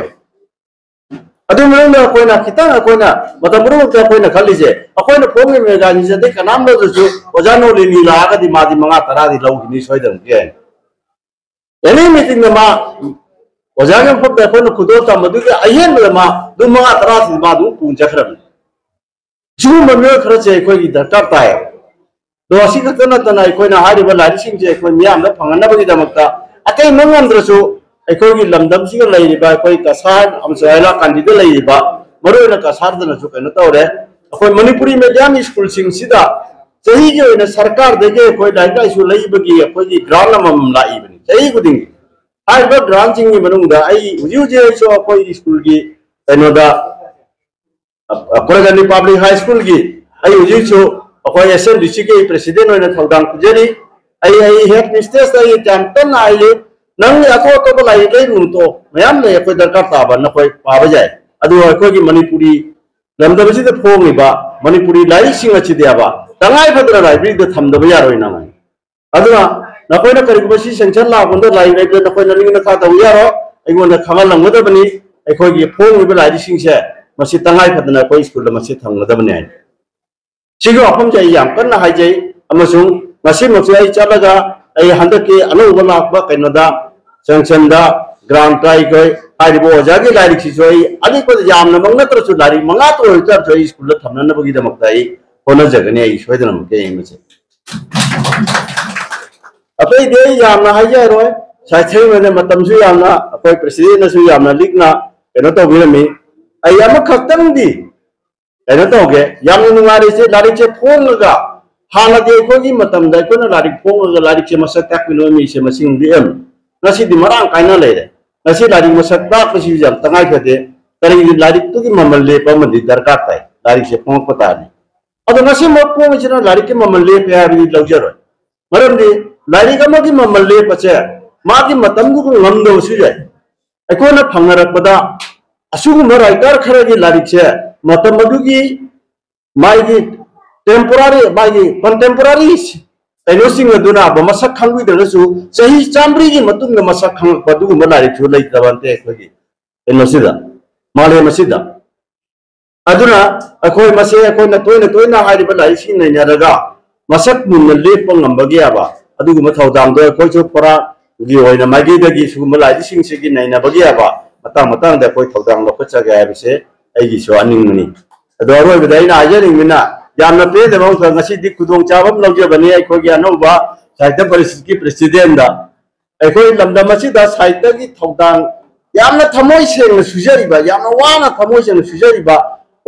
ꯑꯗꯨꯒꯤ ꯃꯅꯨꯡꯗ ꯑꯩꯈꯣꯏꯅ ꯈꯤꯇꯪ, ꯑꯩꯈꯣꯏꯅ ꯃꯇꯝ ꯄꯨꯝꯅꯃꯛꯇ ꯑꯩꯈꯣꯏꯅ ꯈꯜꯂꯤꯁꯦ, ꯑꯩꯈꯣꯏꯅ ꯐꯣꯡꯉꯤꯕ magazine ꯁꯦ ꯑꯇꯩ ꯀꯅꯥꯝ ꯂꯧꯗ꯭ꯔꯁꯨ ꯑꯣꯖꯥ ꯅꯣꯂꯤꯅꯤ ꯂꯥꯛꯑꯒꯗꯤ ꯃꯥꯗꯤ ꯃꯉꯥ ꯇꯔꯥꯗꯤ ꯂꯧꯈꯤꯅꯤ ꯁꯣꯏꯗꯅ꯫ ꯑꯦꯅꯤ meeting ꯗ ꯃꯥ ꯑꯣꯖꯥꯒꯤ ꯃꯐꯝꯗ ꯑꯩꯈꯣꯏꯅ ꯈꯨꯗꯣꯜ ꯇꯝꯕꯗꯨꯒꯤ ꯑꯍꯦꯟꯕꯗ ꯃꯥ ꯑꯗꯨꯝ ꯃꯉꯥ ꯇꯔꯥꯁꯤꯗꯤ ꯃꯥ ꯑꯗꯨꯝ ꯄꯨ ꯆꯠꯈ꯭ꯔꯕꯅꯤ꯫ ꯁꯤꯒꯨꯝꯕ ꯃꯤꯑꯣꯏ ꯈꯔꯁꯦ ꯑꯩꯈꯣꯏꯒꯤ ꯗꯔꯀꯥꯔ ꯇꯥꯏꯌꯦꯕ꯫ ꯑꯗꯣ ꯑꯁꯤ ꯈꯛꯇ ꯅꯠꯇꯅ ꯑꯩꯈꯣꯏꯅ ꯍꯥꯏꯔꯤꯕ ꯂꯥꯏꯔꯤꯛꯁꯤꯡꯁꯦ ꯑꯩꯈꯣꯏ ꯃꯤꯌꯥꯝꯗ ꯐꯪꯍꯟꯅꯕꯒꯤꯗꯃꯛꯇ ꯑꯇꯩ ꯃ ꯉꯝꯗ꯭ꯔꯁꯨ ꯑꯩꯈꯣꯏꯒꯤ ꯂꯝꯗꯝꯁꯤꯒ ꯂꯩꯔꯤꯕ ꯑꯩꯈꯣꯏ ꯀꯁꯥꯔ ꯑꯃꯁꯨꯡ ꯍꯥꯏꯂꯥꯀꯥꯟꯗꯤꯗ ꯂꯩꯔꯤꯕ ꯃꯔꯨꯑꯣꯏꯅ ꯀꯁꯥꯔꯗꯅꯁꯨ ꯀꯩꯅꯣ ꯇꯧꯔꯦ꯫ ꯑꯩꯈꯣꯏ ꯃꯅꯤꯄꯨꯔꯤ medium school ꯁꯤꯡꯁꯤꯗ ꯆꯍꯤꯒꯤ ꯑꯣꯏꯅ ꯁꯔꯀꯥꯔꯗꯒꯤ ꯑꯩꯈꯣꯏ ꯂꯥꯏꯔꯤꯛ ꯂꯥꯏꯁꯨ ꯂꯩꯕꯒꯤ ꯑꯩꯈꯣꯏꯒꯤ grant ꯑꯃꯃꯝ ꯂꯥꯛꯏꯕꯅꯤ ꯆꯍꯤ ꯈꯨꯗꯤꯡꯒꯤ꯫ ꯍꯥꯏꯔꯤꯕ grant ꯁꯤꯡꯒꯤ ꯃꯅꯨꯡꯗ ꯑꯩ ꯍꯧꯖꯤꯛ ꯍꯧꯖꯤꯛ ꯑꯩꯁꯨ ꯑꯩꯈꯣꯏ school ꯒꯤ ꯀꯩꯅꯣꯗ, ꯑ, ꯀꯣꯔꯒꯅꯤ Public High School ꯒꯤ ꯑꯩ ꯍꯧꯖꯤꯛꯁꯨ ꯑꯩꯈꯣꯏ S M D C ꯒꯤ president ꯑꯣꯏꯅ ꯊꯧꯗꯥꯡ ꯄꯨꯖꯔꯤ꯫ ꯑꯩ, ꯑꯩ head mistress ꯇ ꯑꯩ ꯌꯥꯝ ꯀꯟꯅ ꯍꯥꯏꯔꯤ, "ꯅꯪ ꯑꯇꯣꯞ ꯑꯇꯣꯞꯄ ꯂꯥꯏꯔꯤꯛ ꯂꯩꯔꯨꯅꯨꯇꯣ, ꯃꯌꯥꯝ ꯂꯩ ꯑꯩꯈꯣꯏ ꯗꯔꯀꯥꯔ ꯇꯥꯕ ꯅꯈꯣꯏ ꯄꯥꯕ ꯌꯥꯏ꯫ ꯑꯗꯨꯒ ꯑꯩꯈꯣꯏꯒꯤ ꯃꯅꯤꯄꯨꯔꯤ ꯂꯝꯗꯝ ꯑꯁꯤꯗ ꯐꯣꯡꯉꯤꯕ ꯃꯅꯤꯄꯨꯔꯤ ꯂꯥꯏꯔꯤꯛꯁꯤꯡ ꯑꯁꯤꯗꯤ ꯍꯥꯏꯕ ꯇꯉꯥꯏ ꯐꯗꯅ library ꯗ ꯊꯝꯗꯕ ꯌꯥꯔꯣꯏ ꯅꯪ ꯍꯥꯏ꯫ ꯑꯗꯨꯅ ꯅꯈꯣꯏꯅ ꯀꯔꯤꯒꯨꯝꯕ ꯁꯤ sanction ꯂꯥꯛꯄꯗ ꯂꯥꯏꯔꯤꯛ ꯂꯩꯕꯗ ꯅꯈꯣꯏ ꯅꯅꯤꯡ ꯅꯈꯥ ꯇꯧꯕ ꯌꯥꯔꯣꯏ, ꯑꯩꯉꯣꯟꯗ ꯈꯪꯍꯜꯂꯝꯒꯗꯕꯅꯤ꯫ ꯑꯩꯈꯣꯏꯒꯤ ꯐꯣꯡꯂꯤꯕ ꯂꯥꯏꯔꯤꯛꯁꯤꯡꯁꯦ ꯃꯁꯤ ꯇꯉꯥꯏ ꯐꯗꯅ ꯑꯩꯈꯣꯏ ꯁ꯭ꯀꯨꯜꯗ ꯃꯁꯤ ꯊꯝꯒꯗꯕꯅꯤ ꯍꯥꯏꯅ꯫ ꯁꯤꯒꯤ ꯋꯥꯐꯝꯁꯦ ꯑꯩ ꯌꯥꯝ ꯀꯟꯅ ꯍꯥꯏꯖꯩ, ꯑꯃꯁꯨꯡ ꯉꯁꯤꯃꯛꯁꯨ ꯑꯩ ꯆꯠꯂꯒ ꯑꯩ ꯍꯟꯗꯛꯀꯤ ꯑꯅꯧꯕ ꯂꯥꯛꯄ ꯀꯩꯅꯣꯗ ꯁꯦꯡꯁꯟꯗ ꯒ꯭ꯔꯥꯟꯇ ꯑꯩꯈꯣꯏ ꯍꯥꯏꯔꯤꯕ ꯑꯣꯖꯥꯒꯤ ꯂꯥꯏꯔꯤꯛꯁꯤꯁꯨ ꯑꯩ ꯑꯔꯤꯕꯗ ꯌꯥꯝꯅꯃꯛ ꯅꯠꯇ꯭ꯔꯁꯨ ꯂꯥꯏꯔꯤꯛ ꯃꯉꯥꯇ ꯑꯣꯏꯕ ꯇꯥꯔꯁꯨ ꯑꯩ ꯁ꯭ꯀꯨꯜꯗ ꯊꯝꯅꯅꯕꯒꯤꯗꯃꯛꯇ ꯑꯩ ꯍꯣꯠꯅꯖꯒꯅꯤ꯫ ꯑꯩ ꯁꯣꯏꯗꯅꯃꯛꯀꯤ ꯑꯩ ꯃꯁꯤ ꯑꯇꯩꯗꯤ ꯑꯩ ꯌꯥꯝꯅ ꯍꯥꯏꯖꯔꯣꯏ꯫ ꯁꯥꯏꯊꯩꯕꯅ ꯃꯇꯝꯁꯨ ꯌꯥꯝꯅ ꯑꯩꯈꯣꯏ ꯄ꯭ꯔꯦꯁꯤꯗꯦꯟꯅꯁꯨ ꯌꯥꯝꯅ ꯂꯤꯛꯅ ꯀꯩꯅꯣ ꯇꯧꯕꯤꯔꯝꯃꯤ꯫ ꯑꯩ ꯑꯃꯈꯛꯇꯪꯗꯤ ꯀꯩꯅꯣ ꯇꯧꯒꯦ, ꯌꯥꯝꯅ ꯅꯨꯡꯉꯥꯏꯔꯤꯁꯦ ꯂꯥꯏꯔꯤꯛꯁꯦ ꯐꯣꯡꯉꯒ ꯍꯥꯟꯅꯗꯤ ꯑꯩꯈꯣꯏꯒꯤ ꯃꯇꯝꯗ ꯑꯩꯈꯣꯏꯅ ꯂꯥꯏꯔꯤꯛ ꯐꯣꯡꯉꯒ ꯂꯥꯏꯔꯤꯛꯁꯦ ꯃꯁꯛ ꯇꯥꯛꯄꯤ ꯅꯣꯏ ꯃꯤꯁꯦ ꯃꯁꯤꯡ ꯂꯤꯛꯑꯝꯃꯤ꯫ ꯉꯁꯤꯗꯤ ꯃꯔꯥꯡ ꯀꯥꯏꯅ ꯂꯩꯔꯦ꯫ ꯉꯁꯤ ꯂꯥꯏꯔꯤꯛ ꯃꯁꯛ ꯇꯥꯛꯄꯁꯤꯁꯨ ꯌꯥꯝ ꯇꯉꯥꯏ ꯐꯗꯦ꯫ ꯀꯔꯤꯒꯤ ꯂꯥꯏꯔꯤꯛꯇꯨꯒꯤ ꯃꯃꯜ ꯂꯦꯞꯄ ꯑꯃꯗꯤ ꯗꯔꯀꯥꯔ ꯇꯥꯏ, ꯂꯥꯏꯔꯤꯛꯁꯦ ꯐꯣꯡꯉꯛꯄ ꯇꯥꯔꯗꯤ꯫ ꯑꯗꯣ ꯉꯁꯤꯃꯛ ꯐꯣꯡꯉꯤꯁꯤꯅ ꯂꯥꯏꯔꯤꯛꯀꯤ ꯃꯃꯜ ꯂꯦꯞꯄꯦ ꯍꯥꯏꯕꯗꯤ ꯂꯧꯖꯔꯣꯏ꯫ ꯃꯔꯝꯗꯤ ꯂꯥꯏꯔꯤꯛ ꯑꯃꯒꯤ ꯃꯃꯜ ꯂꯦꯞꯄꯁꯦ ꯃꯥꯒꯤ ꯃꯇꯝꯗꯨꯒ ꯉꯝꯗꯕꯁꯨ ꯌꯥꯏ꯫ ꯑꯩꯈꯣꯏꯅ ꯐꯪꯅꯔꯛꯄꯗ ꯑꯁꯤꯒꯨꯝꯕ ꯔꯥꯏꯇꯔ ꯈꯔꯒꯤ ꯂꯥꯏꯔꯤꯛꯁꯦ ꯃꯇꯝ ꯑꯗꯨꯒꯤ ꯃꯥꯒꯤ ꯇꯦꯝꯄꯣꯔꯥꯔꯤ, ꯃꯥꯒꯤ ꯀꯟꯇꯦꯝꯄꯣꯔꯥꯔꯤ ꯀꯩꯅꯣꯁꯤꯡ ꯑꯗꯨꯅ ꯃꯁꯛ ꯈꯪꯕꯤꯗ꯭ꯔꯒꯁꯨ ꯆꯍꯤ ꯆꯥꯝꯃꯔꯤꯒꯤ ꯃꯇꯨꯡꯗ ꯃꯁꯛ ꯈꯪꯉꯛꯄ ꯑꯗꯨꯒꯨꯝꯕ ꯂꯥꯏꯔꯤꯛꯁꯨ ꯂꯩꯇꯕ ꯅꯠꯇꯦ ꯑꯩꯈꯣꯏꯒꯤ ꯀꯩꯅꯣꯁꯤꯗ, ꯃꯥꯂꯦꯝ ꯑꯁꯤꯗ꯫ ꯑꯗꯨꯅ ꯑꯩꯈꯣꯏ ꯃꯁꯦ ꯑꯩꯈꯣꯏꯅ ꯇꯣꯏꯅ ꯇꯣꯏꯅ ꯍꯥꯏꯔꯤꯕ ꯂꯥꯏꯔꯤꯛꯁꯤꯡ ꯅꯩꯅꯔꯒ ꯃꯁꯛ ꯃꯨꯟꯅ ꯂꯦꯞꯄ ꯉꯝꯕꯒꯤ ꯌꯥꯕ ꯑꯗꯨꯒꯨꯝꯕ ꯊꯧꯗꯥꯡꯗꯣ ꯑꯩꯈꯣꯏꯁꯨ ꯐꯣꯔꯥꯒꯤ ꯑꯣꯏꯅ ꯃꯥꯏꯀꯩꯗꯒꯤ ꯁꯤꯒꯨꯝꯕ ꯂꯥꯏꯔꯤꯛꯁꯤꯡꯁꯤꯒꯤ ꯅꯩꯅꯕꯒꯤ ꯌꯥꯕ ꯃꯇꯥꯡ ꯃꯇꯥꯡꯗ ꯑꯩꯈꯣꯏ ꯊꯧꯗꯥꯡ ꯂꯧꯈꯠꯆꯒꯦ ꯍꯥꯏꯕꯁꯦ ꯑꯩꯒꯤꯁꯨ ꯑꯅꯤꯡꯕꯅꯤ꯫ ꯑꯗꯣ ꯑꯔꯣꯏꯕꯗ ꯑꯩꯅ ꯍꯥꯏꯖꯅꯤꯡꯕꯅ ꯌꯥꯝꯅ ꯄꯦꯟꯗꯕ ꯑꯃꯈꯛ ꯉꯁꯤꯗꯤ ꯈꯨꯗꯣꯡꯆꯥꯕ ꯑꯃ ꯂꯧꯖꯕꯅꯤ ꯑꯩꯈꯣꯏꯒꯤ ꯑꯅꯧꯕ ꯁꯥꯍꯤꯇ꯭ꯌ ꯄꯔꯤꯁꯠꯀꯤ ꯄ꯭ꯔꯦꯁꯤꯗꯦꯟꯗ ꯑꯩꯈꯣꯏ ꯂꯝꯗꯝ ꯑꯁꯤꯗ ꯁꯥꯍꯤꯇ꯭ꯌꯒꯤ ꯊꯧꯗꯥꯡ ꯌꯥꯝꯅ ꯊꯃꯣꯏ ꯁꯦꯡꯅ ꯁꯨꯖꯔꯤꯕ, ꯌꯥꯝꯅ ꯋꯥꯅ ꯊꯃꯣꯏ ꯁꯦꯡꯅ ꯁꯨꯖꯔꯤꯕ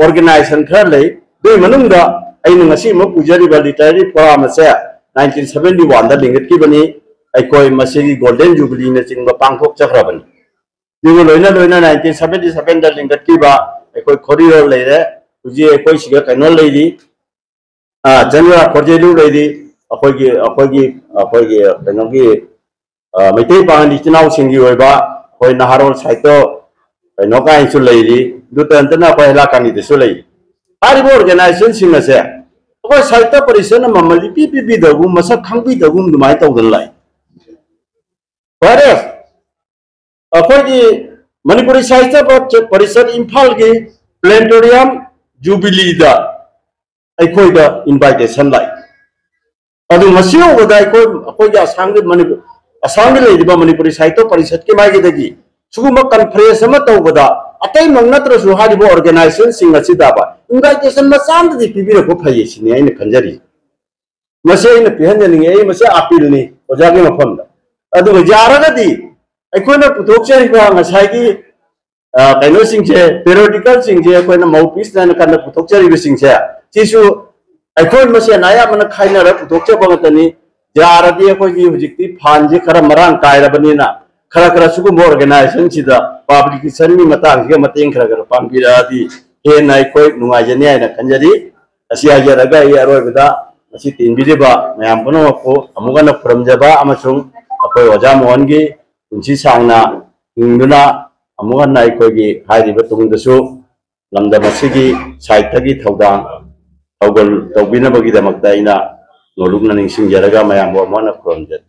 ꯑꯣꯔꯒꯅꯥꯏꯖꯦꯁꯟ ꯈꯔ ꯂꯩ꯫ ꯑꯗꯨꯒꯤ ꯃꯅꯨꯡꯗ ꯑꯩꯅ ꯉꯁꯤ ꯑꯃ ꯄꯨꯖꯔꯤꯕ ꯂꯤꯇꯔꯦꯔꯤ ꯐꯣꯔꯝ ꯑꯁꯦ ꯅꯥꯏꯟꯇꯤꯟ ꯁꯚꯦꯟꯇꯤ ꯋꯥꯟꯗ ꯂꯤꯡꯈꯠꯈꯤꯕꯅꯤ꯫ ꯑꯩꯈꯣꯏ ꯃꯁꯤꯒꯤ ꯒꯣꯜꯗꯦꯟ ꯖꯨꯕꯤꯂꯤꯅꯆꯤꯡꯕ ꯄꯥꯡꯊꯣꯛꯆꯈ꯭ꯔꯕꯅꯤ꯫ ꯑꯗꯨꯒ ꯂꯣꯏꯅ ꯂꯣꯏꯅ ꯅꯥꯏꯟꯇꯤꯟ ꯁꯚꯦꯟꯇꯤ ꯁꯚꯦꯟꯗ ꯂꯤꯡꯈꯠꯈꯤꯕ ꯑꯩꯈꯣꯏ ꯈꯣꯔꯤꯔꯣꯜ ꯂꯩꯔꯦ, ꯍꯧꯖꯤꯛ ꯑꯩꯈꯣꯏ ꯁꯤꯗ ꯀꯩꯅꯣ ꯂꯩꯔꯤ, ꯑꯥ, ꯆꯅꯨꯔꯥ ꯈꯣꯔꯖꯦꯂꯨ ꯂꯩꯔꯤ, ꯑꯩꯈꯣꯏꯒꯤ ꯑꯩꯈꯣꯏꯒꯤ ꯑꯩꯈꯣꯏꯒꯤ ꯀꯩꯅꯣꯒꯤ ꯑ, ꯃꯩꯇꯩ ꯄꯥꯉꯜ ꯏꯆꯤꯟ ꯏꯅꯥꯎꯁꯤꯡꯒꯤ ꯑꯣꯏꯕ ꯑꯩꯈꯣꯏ ꯅꯍꯥꯔꯣꯜ ꯁꯥꯍꯤꯇ꯭ꯌ ꯀꯩꯅꯣ ꯀꯥꯏꯅꯁꯨ ꯂꯩꯔꯤ꯫ ꯑꯗꯨꯇ ꯅꯠꯇꯅ ꯑꯩꯈꯣꯏ ꯍꯩꯂꯥꯀꯥꯅꯤꯗꯁꯨ ꯂꯩꯔꯤ꯫ ꯍꯥꯏꯔꯤꯕ ꯑꯣꯔꯒꯅꯥꯏꯖꯦꯁꯟꯁꯤꯡ ꯑꯁꯦ ꯑꯩꯈꯣꯏ ꯁꯥꯍꯤꯇ꯭ꯌ ꯄꯔꯤꯁꯠꯅ ꯃꯃꯜ ꯏꯄꯤ ꯄꯤꯕꯤꯗꯕꯒꯨꯝ, ꯃꯁꯛ ꯈꯪꯕꯤꯗꯕꯒꯨꯝ ꯑꯗꯨꯃꯥꯏꯅ ꯇꯧꯗꯅ ꯂꯥꯛꯏ꯫ ꯐꯔꯦ, ꯑꯩꯈꯣꯏꯒꯤ ꯃꯅꯤꯄꯨꯔꯤ ꯁꯥꯍꯤꯇ꯭ꯌ ꯄꯔꯤꯁꯠ ꯏꯝꯐꯥꯜꯒꯤ planetarium jubilee ꯗ ꯑꯩꯈꯣꯏꯗ invitation ꯂꯥꯛꯏ꯫ ꯑꯗꯨ ꯉꯁꯤ ꯐꯥꯎꯕꯗ ꯑꯩꯈꯣꯏ, ꯑꯩꯈꯣꯏꯒꯤ ꯑꯁꯥꯝꯒꯤ ꯃꯅꯤꯄꯨꯔ, ꯑꯁꯥꯝꯒꯤ ꯂꯩꯔꯤꯕ ꯃꯅꯤꯄꯨꯔꯤ ꯁꯥꯍꯤꯇ꯭ꯌ ꯄꯔꯤꯁꯠꯀꯤ ꯃꯥꯏꯀꯩꯗꯒꯤ ꯁꯤꯒꯨꯝꯕ conference ꯑꯃ ꯇꯧꯕꯗ ꯑꯇꯩꯃꯛ ꯅꯠꯇ꯭ꯔꯁꯨ ꯍꯥꯏꯔꯤꯕ organization ꯁꯤꯡ ꯑꯁꯤꯗ invitation ꯃꯆꯥ ꯑꯃꯗꯤ ꯄꯤꯕꯤꯔꯛꯄ ꯐꯩꯌꯦ ꯁꯤꯅꯤ ꯑꯩꯅ ꯈꯟꯖꯔꯤ꯫ ꯃꯁꯤ ꯑꯩꯅ ꯄꯤꯍꯟꯖꯅꯤꯡꯉꯤ, ꯑꯩ ꯃꯁꯤ appeal ꯅꯤ ꯑꯣꯖꯥꯒꯤ ꯃꯐꯝꯗ꯫ ꯑꯗꯨꯒ ꯌꯥꯔꯒꯗꯤ ꯑꯩꯈꯣꯏꯅ ꯄꯨꯊꯣꯛꯆꯔꯤꯕ ꯉꯁꯥꯏꯒꯤ, ꯑ, ꯀꯩꯅꯣꯁꯤꯡꯁꯦ, periodical ꯁꯤꯡꯁꯦ, ꯑꯩꯈꯣꯏꯅ ꯃꯧ ꯄꯤꯁꯅ ꯀꯟꯅ ꯄꯨꯊꯣꯛꯆꯔꯤꯕꯁꯤꯡꯁꯦ, ꯁꯤꯁꯨ ꯑꯩꯈꯣꯏ ꯃꯁꯦꯟ ꯑꯌꯥꯝꯕꯅ ꯈꯥꯏꯅꯔ ꯄꯨꯊꯣꯛꯆꯕ ꯉꯥꯛꯇꯅꯤ꯫ ꯌꯥꯔꯗꯤ ꯑꯩꯈꯣꯏꯒꯤ ꯍꯧꯖꯤꯛꯇꯤ fund ꯁꯦ ꯈꯔ ꯃꯔꯥꯡ ꯀꯥꯏꯔꯕꯅꯤꯅ ꯈꯔ ꯈꯔ ꯁꯤꯒꯨꯝꯕ organization ꯁꯤꯗ publication ꯒꯤ ꯃꯇꯥꯡꯁꯤꯒ ꯃꯇꯦꯡ ꯈꯔ ꯈꯔ ꯄꯥꯡꯕꯤꯔꯛꯑꯗꯤ ꯍꯦꯟꯅ ꯑꯩꯈꯣꯏ ꯅꯨꯡꯉꯥꯏꯖꯅꯤ ꯍꯥꯏꯅ ꯈꯟꯖꯔꯤ꯫ ꯑꯁꯤ ꯍꯥꯏꯖꯔꯒ ꯑꯩ ꯑꯔꯣꯏꯕꯗ ꯃꯁꯤ ꯇꯤꯟꯕꯤꯔꯤꯕ ꯃꯌꯥꯝ ꯄꯨꯝꯅꯃꯛꯄꯨ ꯑꯃꯨꯛ ꯍꯟꯅ ꯈꯨꯔꯨꯝꯖꯕ ꯑꯃꯁꯨꯡ ꯑꯩꯈꯣꯏ ꯑꯣꯖꯥ ꯃꯣꯍꯟꯒꯤ ꯄꯨꯟꯁꯤ ꯁꯥꯡꯅ ꯍꯤꯡꯗꯨꯅ ꯑꯃꯨꯛ ꯍꯟꯅ ꯑꯩꯈꯣꯏꯒꯤ ꯍꯥꯏꯔꯤꯕ ꯇꯨꯡꯗꯁꯨ ꯂꯝꯗꯝ ꯑꯁꯤꯒꯤ ꯁꯥꯍꯤꯇ꯭ꯌꯒꯤ ꯊꯧꯗꯥꯡ ꯊꯧꯒꯜ ꯇꯧꯕꯤꯅꯕꯒꯤꯗꯃꯛꯇ ꯑꯩꯅ ꯅꯣꯂꯨꯛꯅ ꯅꯤꯡꯁꯤꯡꯖꯔꯒ ꯃꯌꯥꯝꯕꯨ ꯑꯃꯨꯛ ꯍꯟꯅ ꯈꯨꯔꯨꯝꯖꯔꯤ꯫